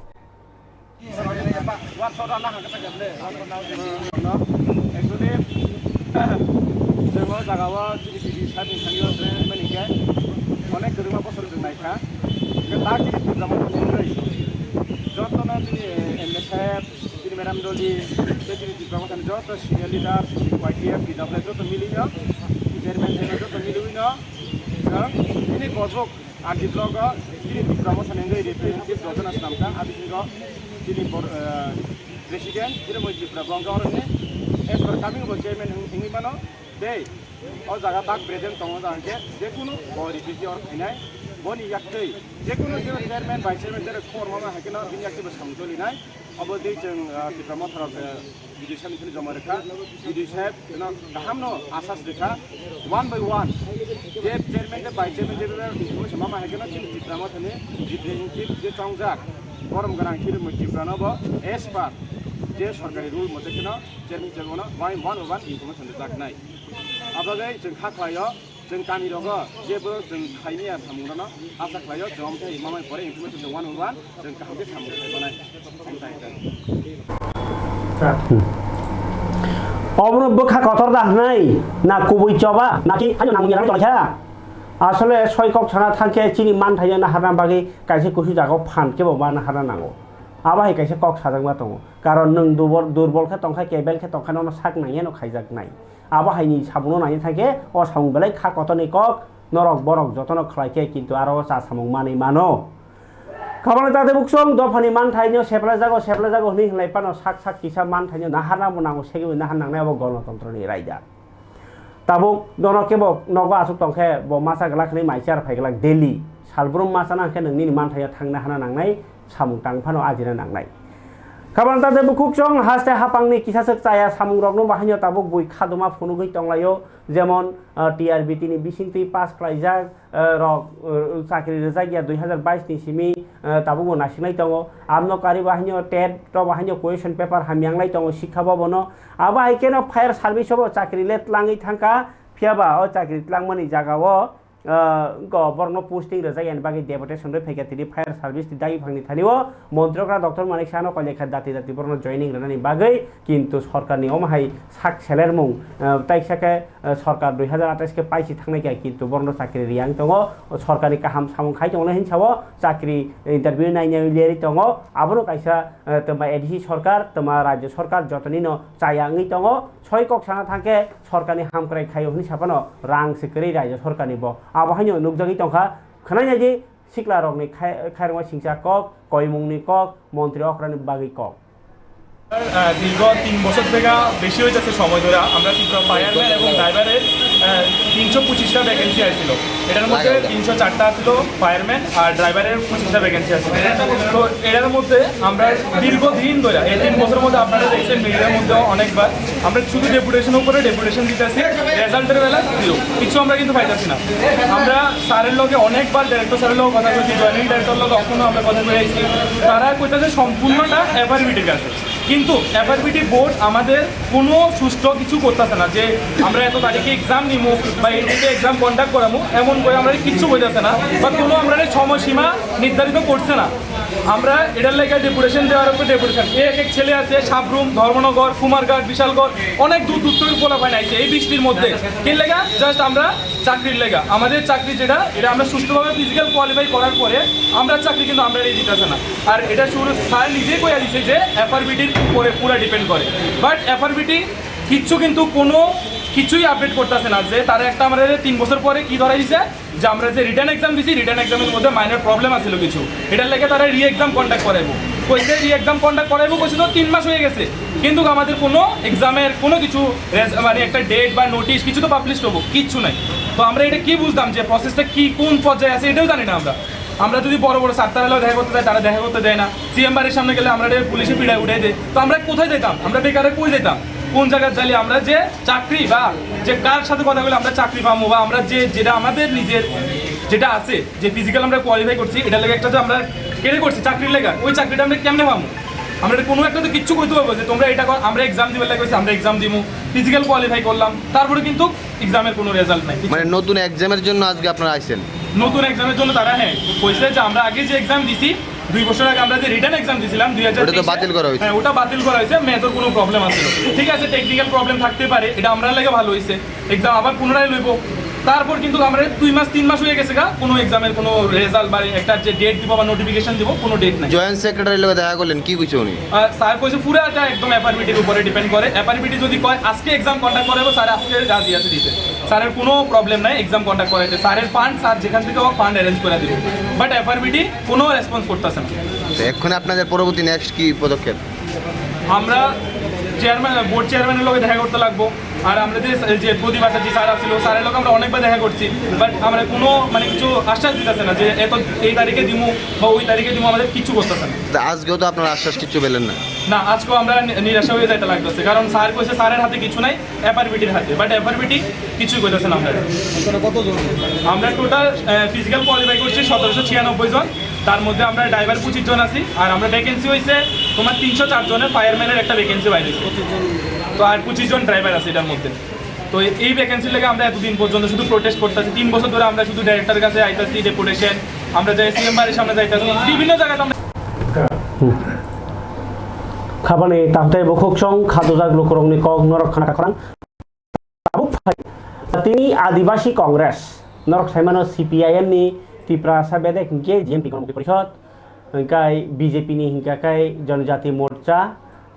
Actually, chwng o jaga o chini B D sir ni thani o tei mani khe onek kwbangma bosor chwng nai kha. Hwnkhe tak chini program o thangwi jotono chini M L A saheb, chini madam Doli, tei chini Tipra Mothani joto senior leader, Y T F, T W joto mili o, chairman, chairman joto mili o no, chwng chini Korbuk R D block o chini Tipra Mothani wngwi representative jotono swnam kha, a bisingo chini bor-, eh, president, Hironmoi Tripura bo wngkha oroni as per coming bo chairman wng-, wngwi mano, tei o jaga tak present tongo, jaga hwnkhe jekunu bo representative oro phainai, boni yaktwi jekunu je chairman, vice chairman, jere khobor mama hai kheno bini yaktwi bo samung cholinai. Obo twi chwng, ah, Tipra Motha rok, eh, B D O saheb ni thani joma rwkha. B D O saheb no kaham no asas rwkha. One by one. Je chairman, je vice chairman, je information mama hai kheno chini Tipra Motha ni representative je chongjak. Borom gwnang chini Tipra no bo as per je sorkari rule mote kheno chairman, chairman no one, one by one information rwjak nai. Abagwi chwng kha khlaio. Chwng kami rogo jebo chwng khaimya samung rano asa khlaio, chwng amthai mamai pore information chwng one on one chwng kaham khe samung khlai manai. Amthai khe. Obono bwkha kotor da hwnwi na kubui choba naki haino nangni rang tongkha. Asole soi kok sana thangkhe chini manthaino naharna bagwi kaisa kusu jagao phan kebo ma naharna nango. Abo hai kaisa kok sajakma tongo. Karon nwng dubor-, durbol khe tongkha, kebel khe tongkha, nono sak nangya no khaijaknai. Abo haini samungno nangya thangkhe o samung belai kha kotorni kok norok borok jotono khlai khe kintu aro o cha samung manwi mano. Kabangni tate buksong dophani manthaino seplajago, seplajago hwnwi hwnlai phano sak sak kisa manthaino naharna bo nango, segwi nahar nangnai abo gonotontroni raida. Tabuk nono kebo nogo aswk tongkhe bo masa glak hwnwi mai char phai glak daily. Salbrum masa nang khe nwng nini manthaino thangna hana nangnai, samung tang phano ajina nangnai. Kabang ta je bukhuk chwng haste hapangni kisaswk chaya samungrokno bahaino tabuk bui khaduma phunugwi tonglaio, jemon, ah, T R B T ni bisingtwi pass khlaijak, eh, rok, eh, chakri rwjak ya dui hazar bais ni simi, eh, tabukbo naisingnai tongo. Abno kari bahaino tet to bahaino question paper hamyanglai tongo sikha bobono. Abo hai kheno fire service o bo chakri le tlangwi thangkha, phiyaba o chakri tlangmani jagao, eh, go borokno posting rwjak yani bagwi deputation rwi phaikha tini fire service ni dagi phangni thani o montri okra Doctor Manik Saha no koilai kha dati dati borokno joining rwnani bagwi, kintu sorkarni omo hai sak selermung, eh, taisa khe, eh, sorkar dui hazar atais khe paisi thangnai kha, kintu borokno chakri riyang tongo, sorkarni kaham samung khai tongo hinsa o chakri interview nainai leri tongo, abono kaisa, eh, twma A D C sorkar, twma rajyo sorkar jotoni no chaya wngwi tongo. Soi kok sana thangkhe sorkarni hamkrai khaio hwnwi saphano rang se kwrwi raijak sorkarni bo. Abo haino nukjagwi tongkha, khwnai naidi sikla rokni khai-, khairokma singcha kok, koimungni kok, montri okrani bagwi kok. আহ, দীর্ঘ তিন বছর থেকে বেশি হয়ে যাচ্ছে সময় ধরে আমরা ত্রিপুরা ফায়ারম্যান এবং ড্রাইভারের তিনশো পঁচিশটা ভ্যাকেন্সি আসছিল। এটার মধ্যে আচ্ছা। তিনশো চারটা আসছিল ফায়ারম্যান আর ড্রাইভারের পঁচিশটা ভ্যাকেন্সি আছে। তো এটার মধ্যে আমরা দীর্ঘদিন ধরে, এই তিন বছরের মধ্যে আপনারা দেখছেন মিডিয়ার মধ্যে অনেকবার, আমরা শুধু ডেপুটেশন উপরে ডেপুটেশন দিতেছি, রেজাল্টের বেলা জিরো, কিছু আমরা কিন্তু পাইতেছি না। আমরা স্যারের লগে অনেকবার, ডাইরেক্টর স্যারের লগে কথা বলছি, জয়েন্ট ডাইরেক্টর লগে অখনো আমরা কথা বলে আইছি, তারা কইতেছে সম্পূর্ণটা এফআরবিটির কাছে। কিন্তু এফআরবিটি বোর্ড আমাদের কোনো সুষ্ঠু কিছু করতেছে না, যে আমরা এত তারিখে এক্সাম নিমু বা এই ডেটে এক্সাম কন্ডাক্ট করামু, এমন করে আমরা কিচ্ছু কইতেছে না, বা কোনো আমরা সময়সীমা নির্ধারিত করছে না। আমরা এটার লেগে ডেপুটেশন দেওয়ার উপরে ডেপুটেশন, এক এক ছেলে আছে সাবরুম, ধর্মনগর, কুমারঘাট, বিশালগড়, অনেক দূর দূর থেকে পোলাপান আইছে এই বৃষ্টির মধ্যে। কি লেগা? জাস্ট আমরা চাকরির লেগা, আমাদের চাকরি যেটা, এটা আমরা সুষ্ঠুভাবে ফিজিক্যাল কোয়ালিফাই করার পরে আমরা চাকরি কিন্তু আমরা দিতেছে না। আর এটা শুরু স্যার নিজেই কইয়া দিছে যে এফআরবিটির উপরে পুরা ডিপেন্ড করে, বাট এফআরবিটি কিচ্ছু কিন্তু কোনো কিছুই আপডেট করতেছে না, যে তারা একটা আমাদের তিন বছর পরে কি ধরাই দিছে, যে আমরা যে রিটেন এক্সাম দিছি, রিটেন এক্সামের মধ্যে মাইনর প্রবলেম আছিল কিছু, এটার লেগে তারা রি এক্সাম কন্ডাক্ট করাইবো কইছে, রি এক্সাম কন্ডাক্ট করাইবো কইছে, তো তিন মাস হয়ে গেছে, কিন্তু আমাদের কোনো এক্সামের কোনো কিছু রেজ-, মানে একটা ডেট বা নোটিশ কিছু তো পাবলিশ হবো, কিচ্ছু নাই। তো আমরা এটা কি বুঝতাম যে প্রসেসটা কি, কোন পর্যায়ে আছে, এটাও জানি না আমরা। আমরা যদি বড় বড় স্যার তারা দেখা করতে যাই, তারা দেখা করতে দেয় না। সিএম বাড়ির সামনে গেলে আমরা পুলিশে পিড়ায় উঠাই দেয়। তো আমরা কোথায় যেতাম? আমরা বেকারে কই যেতাম? কোন জায়গায় যাইলে আমরা যে চাকরি বা যে কার সাথে কথা বলে আমরা চাকরি পাবো, বা আমরা যে, যেটা আমাদের নিজের যেটা আছে, যে ফিজিক্যাল আমরা কোয়ালিফাই করছি, এটা লেগে একটা তো আমরা কেড়ে করছি চাকরির লেগে, ওই চাকরিটা আমরা কেমনে পাবো? আমরা এটা কোনো একটা তো কিচ্ছু করতে পারবো যে তোমরা এটা কর, আমরা এক্সাম দিবার লাগে কইছি, আমরা এক্সাম দিমু, ফিজিক্যাল কোয়ালিফাই করলাম, তারপরে কিন্তু এক্সামের কোনো রেজাল্ট নাই, কিচ্ছু মানে নাই। নতুন এক্সামের জন্য আজকে আপনারা আইছেন? নতুন এক্সামের জন্য তারা, হ্যাঁ, কইছে যে আমরা আগে যে এক্সাম দিছি, দুই বছর আগে আমরা যে রিটেন এক্সাম দিছিলাম দুই হাজার তেইশে, ওটা তো বাতিল করা হয়েছে। হ্যাঁ, ওটা বাতিল করা হয়েছে, মেজর কোনো প্রবলেম আছে। ঠিক আছে, টেকনিক্যাল প্রবলেম থাকতে পারে, এটা আমরা লেগে ভালো হয়েছে, এক্সাম আবার পুনরায় লইব। তারপর কিন্তু আমরা দুই মাস তিন মাস হয়ে গেছে গা, কোনো এক্সামের কোনো রেজাল্ট বা একটা যে ডেট দিব বা নোটিফিকেশন দিব, কোনো ডেট নাই। জয়েন্ট সেক্রেটারির লগে দেখা করলেন, কি কইছে উনি? আহ, স্যার কইছে পুরাটা একদম এফআরবিটির উপরে ডিপেন্ড করে। এফআরবিটি যদি কয় আজকে এক্সাম কন্ডাক্ট করাবো, স্যার আজকে রাজি আছে দিতে। স্যারের কোনো প্রবলেম নাই এক্সাম কন্ডাক্ট করাইতে। স্যারের ফান্ড স্যার যেখান থেকে হোক ফান্ড অ্যারেঞ্জ করে দিব, বাট এফআরবিটি কোনো রেসপন্স করতেছে না। তো এখন আপনাদের পরবর্তী নেক্সট কি পদক্ষেপ? আমরা চেয়ারম্যান, বোর্ড চেয়ারম্যানের লগে দেখা করতে লাগবো। আর আমরা যে, যে প্রদীপ আচার্য স্যার আছিল, স্যারের লগে আমরা অনেকবার দেখা করছি, বাট আমরা কোনো মানে কিছু আশ্বাস দিতেছে না যে এত এই তারিখে দিমু বা ওই তারিখে দিমু, আমাদের কিছু করতেছে না। তা আজকেও তো আপনারা আশ্বাস কিছু পেলেন না? না, আজকেও আমরা নি-, নিরাশা হয়ে যাইতে লাগতেছে, কারণ স্যার কইছে স্যারের হাতে কিছু নাই, এফআরবিটির হাতে, বাট এফআরবিটি কিছুই কইতেছে না আমরা। আপনারা কতজন? আমরা টোটাল ফিজিক্যাল কোয়ালিফাই করছি সতেরোশো ছিয়ানব্বই জন, তার মধ্যে আমরা ড্রাইভার পঁচিশ জন আছি, আর আমরা ভ্যাকেন্সি হয়েছে তোমার তিনশো চার জনের, ফায়ারম্যানের একটা ভ্যাকেন্সি বাইরে হয়েছে। তো আর পঁচিশ জন ড্রাইভার আছে এটার মধ্যে। তো এই ভ্যাকেন্সির লেগে আমরা এতদিন পর্যন্ত শুধু প্রোটেস্ট করতেছি, তিন বছর ধরে আমরা শুধু ডাইরেক্টর কাছে আইতাছি, ডেপুটেশন, আমরা যাই সিএম বাড়ির সামনে যাইতাছি, বিভিন্ন জায়গাতে আমরা Kha bani takhtai bukhuk song kha dujak lukurokni kok norok khna kha khorang. Tabuk phai tini Adibasi Congress norok saimano C P I M ni Tiprasa bedek hinkhe G M P Gormukti Porishod, hinkhe B J P ni hinkhe khe Jonojati Morcha,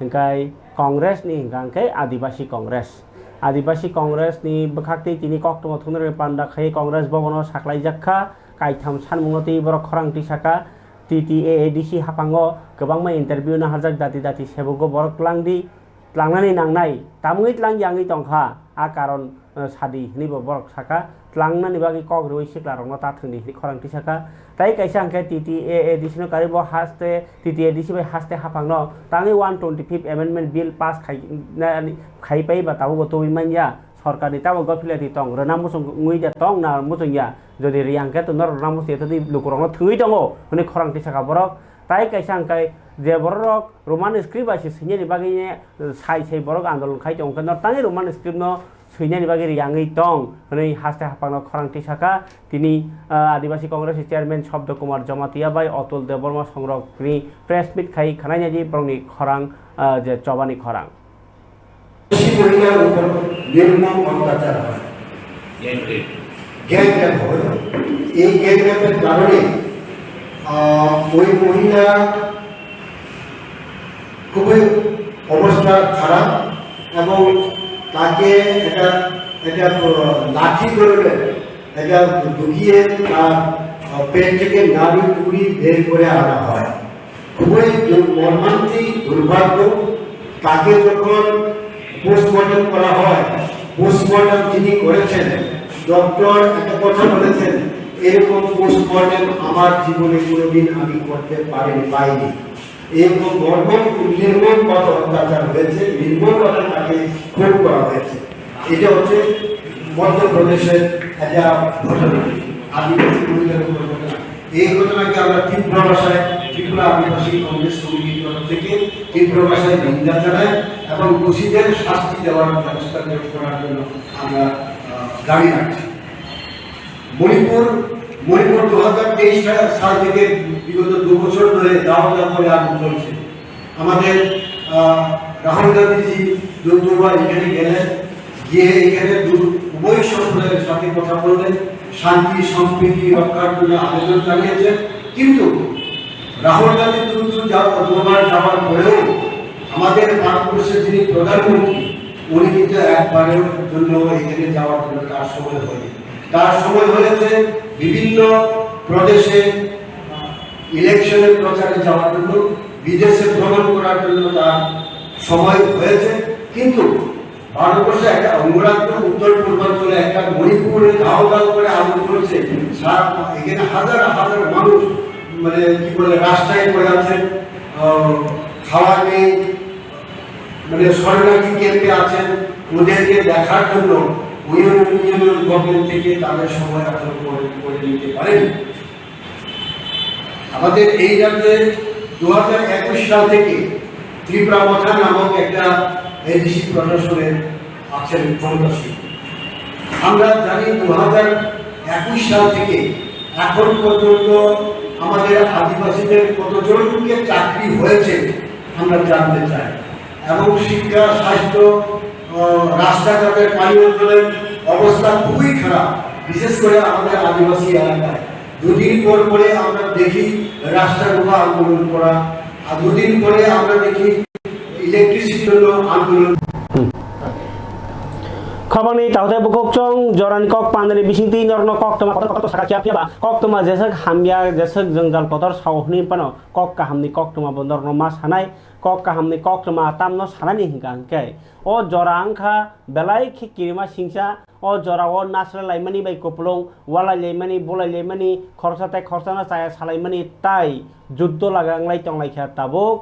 hinkhe Congress ni hinkhe khe Adibasi Congress. Adibasi Congress ni bwkhak tei tini koktwma thungrwkni panda khai Congress bhavan o saklaijak kha, kaitham sanmungno tei borok khorang twi saka. T T A A D C haphango kwbangma interview naharjak, dati dati sebogo borok twlang di, tlangnani nangnai, tamungwi tlang yangwi tongkha, a karon, eh, sadi hwnwi bo borok saka, tlangnani bagwi kok rwui siklarokno ta thwngdi hwnwi khorang tisaka. Tai kaisa hwnkhe T T A A D C no karwi bo haste, T T A D C bai haste haphangno tangwi one twenty fifth amendment bill pass khai, na, khai pai ba tabukbo tubui manya. Sorkarni tamo gophilia di tong, rwna muchung wngwi de tong na muchung ya? Jodi riyang khe to norok rwna muchung ya, tei lukurokno thwiwi tongo hwnwi khorang tisaka borok. Tai kaisa hwnkhe je bororok Roman script bai se swinani bagwi sai sai borok andolon khai tongo, hwnkhe norok tangwi Roman script no swinani bagwi riyangwi tong hwnwi haste haphangno khorang tisaka. Tini, ah, Adibasi Congress ni chairman Shabda Kumar Jamatia bai Atul Debbarma songrokni press meet khai khwnaina di borokni khorang, ah, je chobani khorang. বেশি মহিলার উপর নির্মম অত্যাচার হয়। Gang rape. Gang rape হয়। এই গ্যাং রেপের কারণে, আহ, ওই মহিলা খুবই অবস্থা খারাপ এবং তাকে একটা, একটা, আহ, লাঠি ধরনের এটা ঢুকিয়ে তার, আহ, পেট থেকে নাড়ি ভুঁড়ি বের করে আনা হয়। খুবই দুর-, মর্মান্তিক দুর্ভাগ্য। তাকে যখন পোস্টমর্টম করা হয়, পোস্টমর্টম যিনি করেছেন, ডক্টর একটা কথা বলেছেন, "এরকম পোস্টমর্টম আমার জীবনে কোনোদিন আমি করতে পারিনি, পাইনি।" এরকম বর্বর নির্মমভাবে অত্যাচার হয়েছে, নির্মমভাবে তাকে খুন করা হয়েছে। এটা হচ্ছে মধ্যপ্রদেশের একটা ঘটনা, আদিবাসী মহিলার উপর ঘটনা। এই ঘটনাকে আমরা তীব্র ভাষায় ত্রিপুরা আদিবাসী কংগ্রেস কমিটির তরফ থেকে তীব্র ভাষায় নিন্দা জানাই এবং দোষীদের শাস্তি দেওয়ার ব্যবস্থা করার জন্য আমরা, আহ, দাবি রাখছি। মণিপুর, মণিপুর দু হাজার তেইশ সাল থেকে বিগত দু বছর ধরে দাও দাও করে আগুন চলছে। আমাদের, আহ, রাহুল গান্ধীজি দুবার এখানে গেলেন, গিয়ে এখানে দু-, উভয় সম্প্রদায়ের সাথে কথা বললেন, শান্তি সম্প্রীতি রক্ষার জন্য আবেদন জানিয়েছেন। কিন্তু রাহুল গান্ধী দুবার যাওয়ার পরেও আমাদের ভারতবর্ষের যিনি প্রধানমন্ত্রী, উনি কিন্তু একবারের জন্য এখানে যাওয়ার জন্য তার সময় হয়নি। তার সময় হয়েছে বিভিন্ন প্রদেশে ইলেকশনের প্রচারে যাওয়ার জন্য, বিদেশে ভ্রমণ করার জন্য তার সময় হয়েছে। কিন্তু ভারতবর্ষে একটা অঙ্গরাজ্য, উত্তর পূর্বাঞ্চলে একটা মণিপুরে ধাও ধাও করে আগুন চলছে। সারা এখানে হাজার হাজার মানুষ, মানে, কি বলে, রাস্তায় পড়ে আছেন, আহ, খাওয়া নেই, মানে, শরণার্থী ক্যাম্পে আছেন। ওদেরকে দেখার জন্য ইউনিয়ন, ইউনিয়ন গভর্নমেন্ট থেকে তাদের সময় এখন করে, করে নিতে পারেনি। আমাদের এই রাজ্যে দু হাজার একুশ সাল থেকে ত্রিপুরা মথা নামক একটা এডিসি প্রশাসনের আছেন ক্ষমতাসীন। আমরা জানি দু হাজার একুশ সাল থেকে এখন পর্যন্ত আমাদের আদিবাসীদের কতজনকে চাকরি হয়েছে আমরা জানতে চাই। এবং শিক্ষা, স্বাস্থ্য, আহ, রাস্তাঘাটের, পানীয় জলের অবস্থা খুবই খারাপ, বিশেষ করে আমাদের আদিবাসী এলাকায়। দুদিন পর পরে আমরা দেখি রাস্তার উপর আন্দোলন করা, আর দুদিন পরে আমরা দেখি ইলেকট্রিসিটির জন্য আন্দোলন। Khobangni tahotai bukhuk chwng jorani kok pandani bisingtwi norokno koktwma kotor kotor sakha khiya phiya ba koktwma jeswk hamya jeswk jwngjal kotor sao hwnwi phano kok kahamni koktwma bo norokno ma sanai. Kok kahamni koktwma tamno sanani hwnkha hwnkhe, o jora wngkha belai khe kirima singsa. O jorao nasra laimani bai kupulung, walai laimani, bulai laimani, khoroksa tei khoroksano chaya salaimani tai juddo laga wnglai tonglaikha tabuk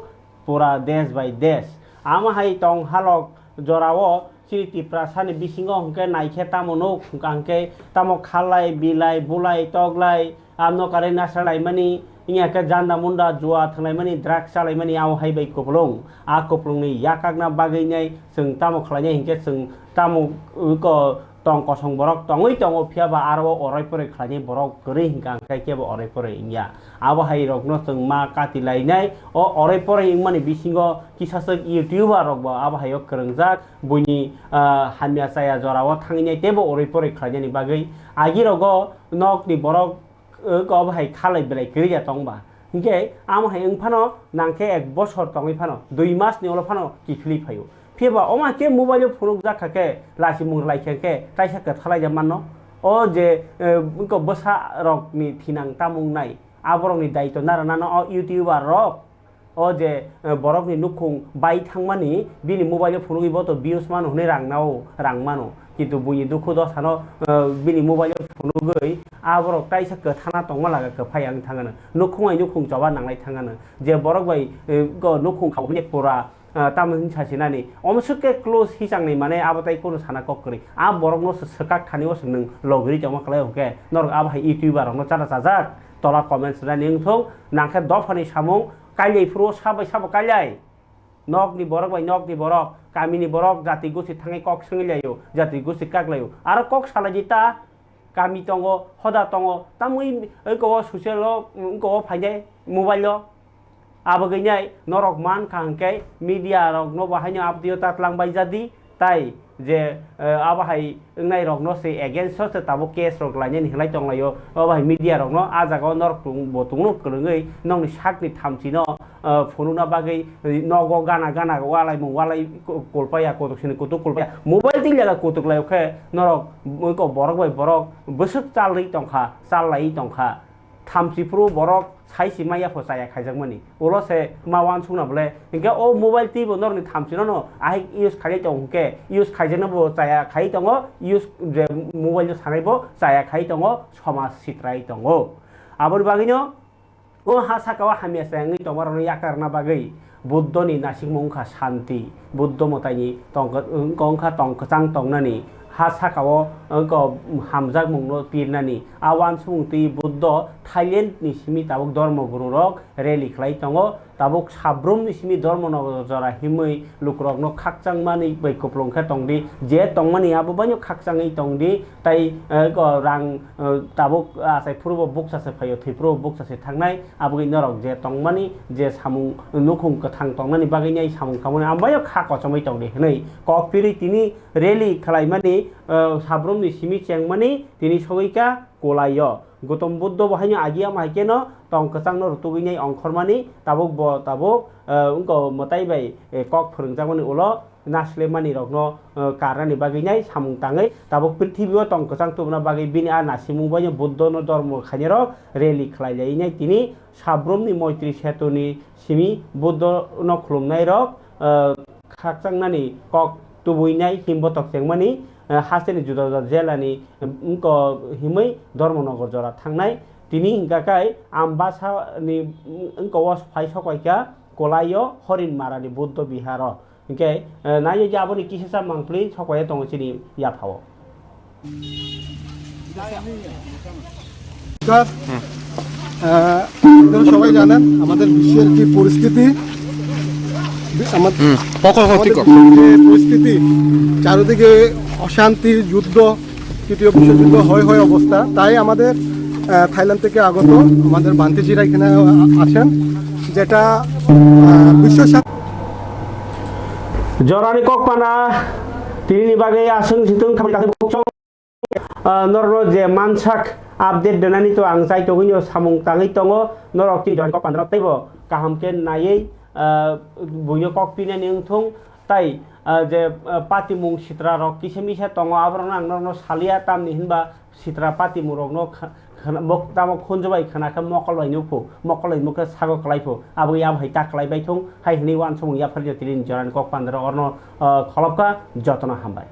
pura desh bai desh. Amo hai tong halok jorao chini Tiprasani bisingo hwnkhe naikhe tamo nuk hwnkha hwnkhe tamo khalai, bilai, bulai, toklai, Amno kwrwi nasra laimani, wngya khe janda munda, jua thwnglaimani, drugs chalaimani, abo hai bai kupulung. A kupulungni yakakna bagwinai chwng tamo khlainai hinkhe chwng tamo, uh, ko-, tong kosong borok tongwi tongo, phiya ba aro o orai porai khlainai borok kwrwi hinkha, hwnkhe kebo orai porai wngya. Abo hai rokno chwng ma kati lainai, o orai porai wngmani bisingo kisaswk YouTuber rokbo abo hai o kwrwngjak, buini, ah, hamya chaya jorao thanginai teibo orai porai khlainani bagwi. Agi rogo nokni borok Wng khe obo hai khalai belai kwrwi ya tong ba. Hinkhe amo hai wng phano nang khe ek bosor tongwi phano, dui mas ni ulo phano kiphilwi phaio. Phiya ba omo hai khe mobile o phunukjak kha khe lachi mung lai khe, khe kaisa kwthalai ja manno. O je, eh, wng khe bwsa rok ni thinang tamung nai, aborok ni daito nara nano o YouTuber rok. O je, eh, borokni nukhung bai thangmani, bini mobile o phunugwi bo to views mano hwnwi rang nao, rang mano. Kintu buini dukhu dosano, eh, bini mobile o phunugwi a borok kaisa kwthana tongma laga kwphai ang thangano. Nukhung bai nukhung choba nanglai thangano. Je borok bai, eh, go nukhung khaui pura, eh, tamo hwnwi sasinani. Omo swk khe close hichangni mane abo tai kunu sana kok kwrwi. A borokno swkak thani o swk nwng logri tongma kwlai hwnkhe norok abo hai YouTuber rokno chana chajak. Tola comments rani wngthung, nang khe dophani samung, Kailai phuru o sabai sabo kailai. Nokni borok bai nokni borok, kamini borok, jati gosi thangwi kok swngwi laio, jati gosi kak laio. Aro kok salai di ta, kami tongo, hoda tongo, tamwi wngko o social o, wngko o phainai mobile o. Abagwi nai norok man kha hwnkhe media rok no bo haino abtio ta tlang bai jadi. Tai je, eh, abo hai wngnai rokno se against o se tabuk case rok lainani hinlai tonglaio. Abo hai media rokno a jaga o norok tung-, bo tungno kwrwngwi nokni sakni thamchi no, eh, phunukna bagwi nogo gana gana walaimung walai ku-, kulpaya, kutuk sini kutuk kulpaya. Mobile twi lega kutuk laio khe norok wngko borok bai borok bwswk chalwi tongkha, chal laiwi tongkha. thamchi phuru borok sai si maya pho chaya khaijakmani. Ulo se ma uansukna bole. Hinkhe o mobile twi bo norokni thamchino no ahik use khailai tongo hinkhe, use khaijakno bo chaya khai tongo, use je mobile no sanai bo chaya khai tongo, somaj sitrai tongo. Aboni bagwino o ha saka o hamya se wngwi tongma rokno yakarna bagwi Buddhoni nasikmung wngkha shanti. Buddho mwtaini tong-, wngkha tong kwchang tongnani, ha saka o wngkha hamjakmungno pirnani. A uansukmung twi Buddho Thailand ni simi tabuk dhormo guru rok rally khlai tongo. Tabuk sabrumni simi dhormo no jora himwi lukurokno khakchangmani bai kuplung khe tongdi. Je tongmani abo baino khakchangwi tongdi. Tai, eh, ko rang, eh, tabuk achai phuru bo bukcha se phaio, thwi phuru bo bukcha se thangnai. Aboni norok je tongmani, je samung nukhung kwthang tongnani bagwi nai samung kamani ambaio kha kochomwi tongdi hwnwi kok pirwi tini rally khlaimani, eh, sabrumni simi chengmani tini sogwi kha Kolaio. Gautam Buddho bo haino agi ama hai kheno tong kwchangno rutugwi nai ongkhormani, tabuk bo tabuk, eh, wngkha mwtai bai, eh, kok phwrwngjakmani ulo naslemani rokno, eh, karnani bagwi nai samung tangwi tabuk prithibi o tong kwchang tubuna bagwi bini a nasimung baino Buddho no dhormo khainai rok rally khlai lai nai tini sabrumni Moitri Setu ni simi Buddho no khulumnai rok, eh, khakchang nani kok tubui nai himbo tok chengmani, eh, hasteni juda juda jela ni, eh, wngko himwi Dhormonogor jora thangnai. Tini hingka kai Ambasa ni, mm, wngko o phai sok pai kha Kolaio Horin Mara ni Buddho Bihar o. Hinkhe, eh, nai je aboni kisa sa mangpli sok pai tongo chini yapha o. নমস্কার। আহ, আপনারা সবাই জানেন আমাদের বিশ্বের কি পরিস্থিতি। বি-, আমার-, হুম, কখন, কখন, আমাদের ঠিক কখন। বিশ্বের যে পরিস্থিতি, চারিদিকে অশান্তি, যুদ্ধ, তৃতীয় বিশ্বযুদ্ধ হয় হয় অবস্থা। তাই আমাদের, আহ, থাইল্যান্ড থেকে আগত আমাদের ভান্তিজিরা এখানে আ-, আছেন, যেটা, আহ, বিশ্ব শা- Jorani kokpana, tini ni bagwi aswng situng khamni kaisa bukhuk song. Ah, norokno je mansak update rwnani to ang chai tongwino samung tangwi tongo, norok tini jorani kokpana rok teibo kaham khe naiwi, ah, buino kok pinani wngthung, tai, ah, je, ah, patimung sitra rok kisa misa tongo, aborokno ang norokno salia, tamni hinba sitra patimung rokno kha-, khana-, bo tamo khunju bai khana khe mokol bai nukhu, mokol bai nukhe sago kwlai phu, abo ya bai ta kwlai bai thung, hai hwnwi uansukmung yapharjak tini jorani kokpana rok orno, ah, kholopkha, jotono hambai.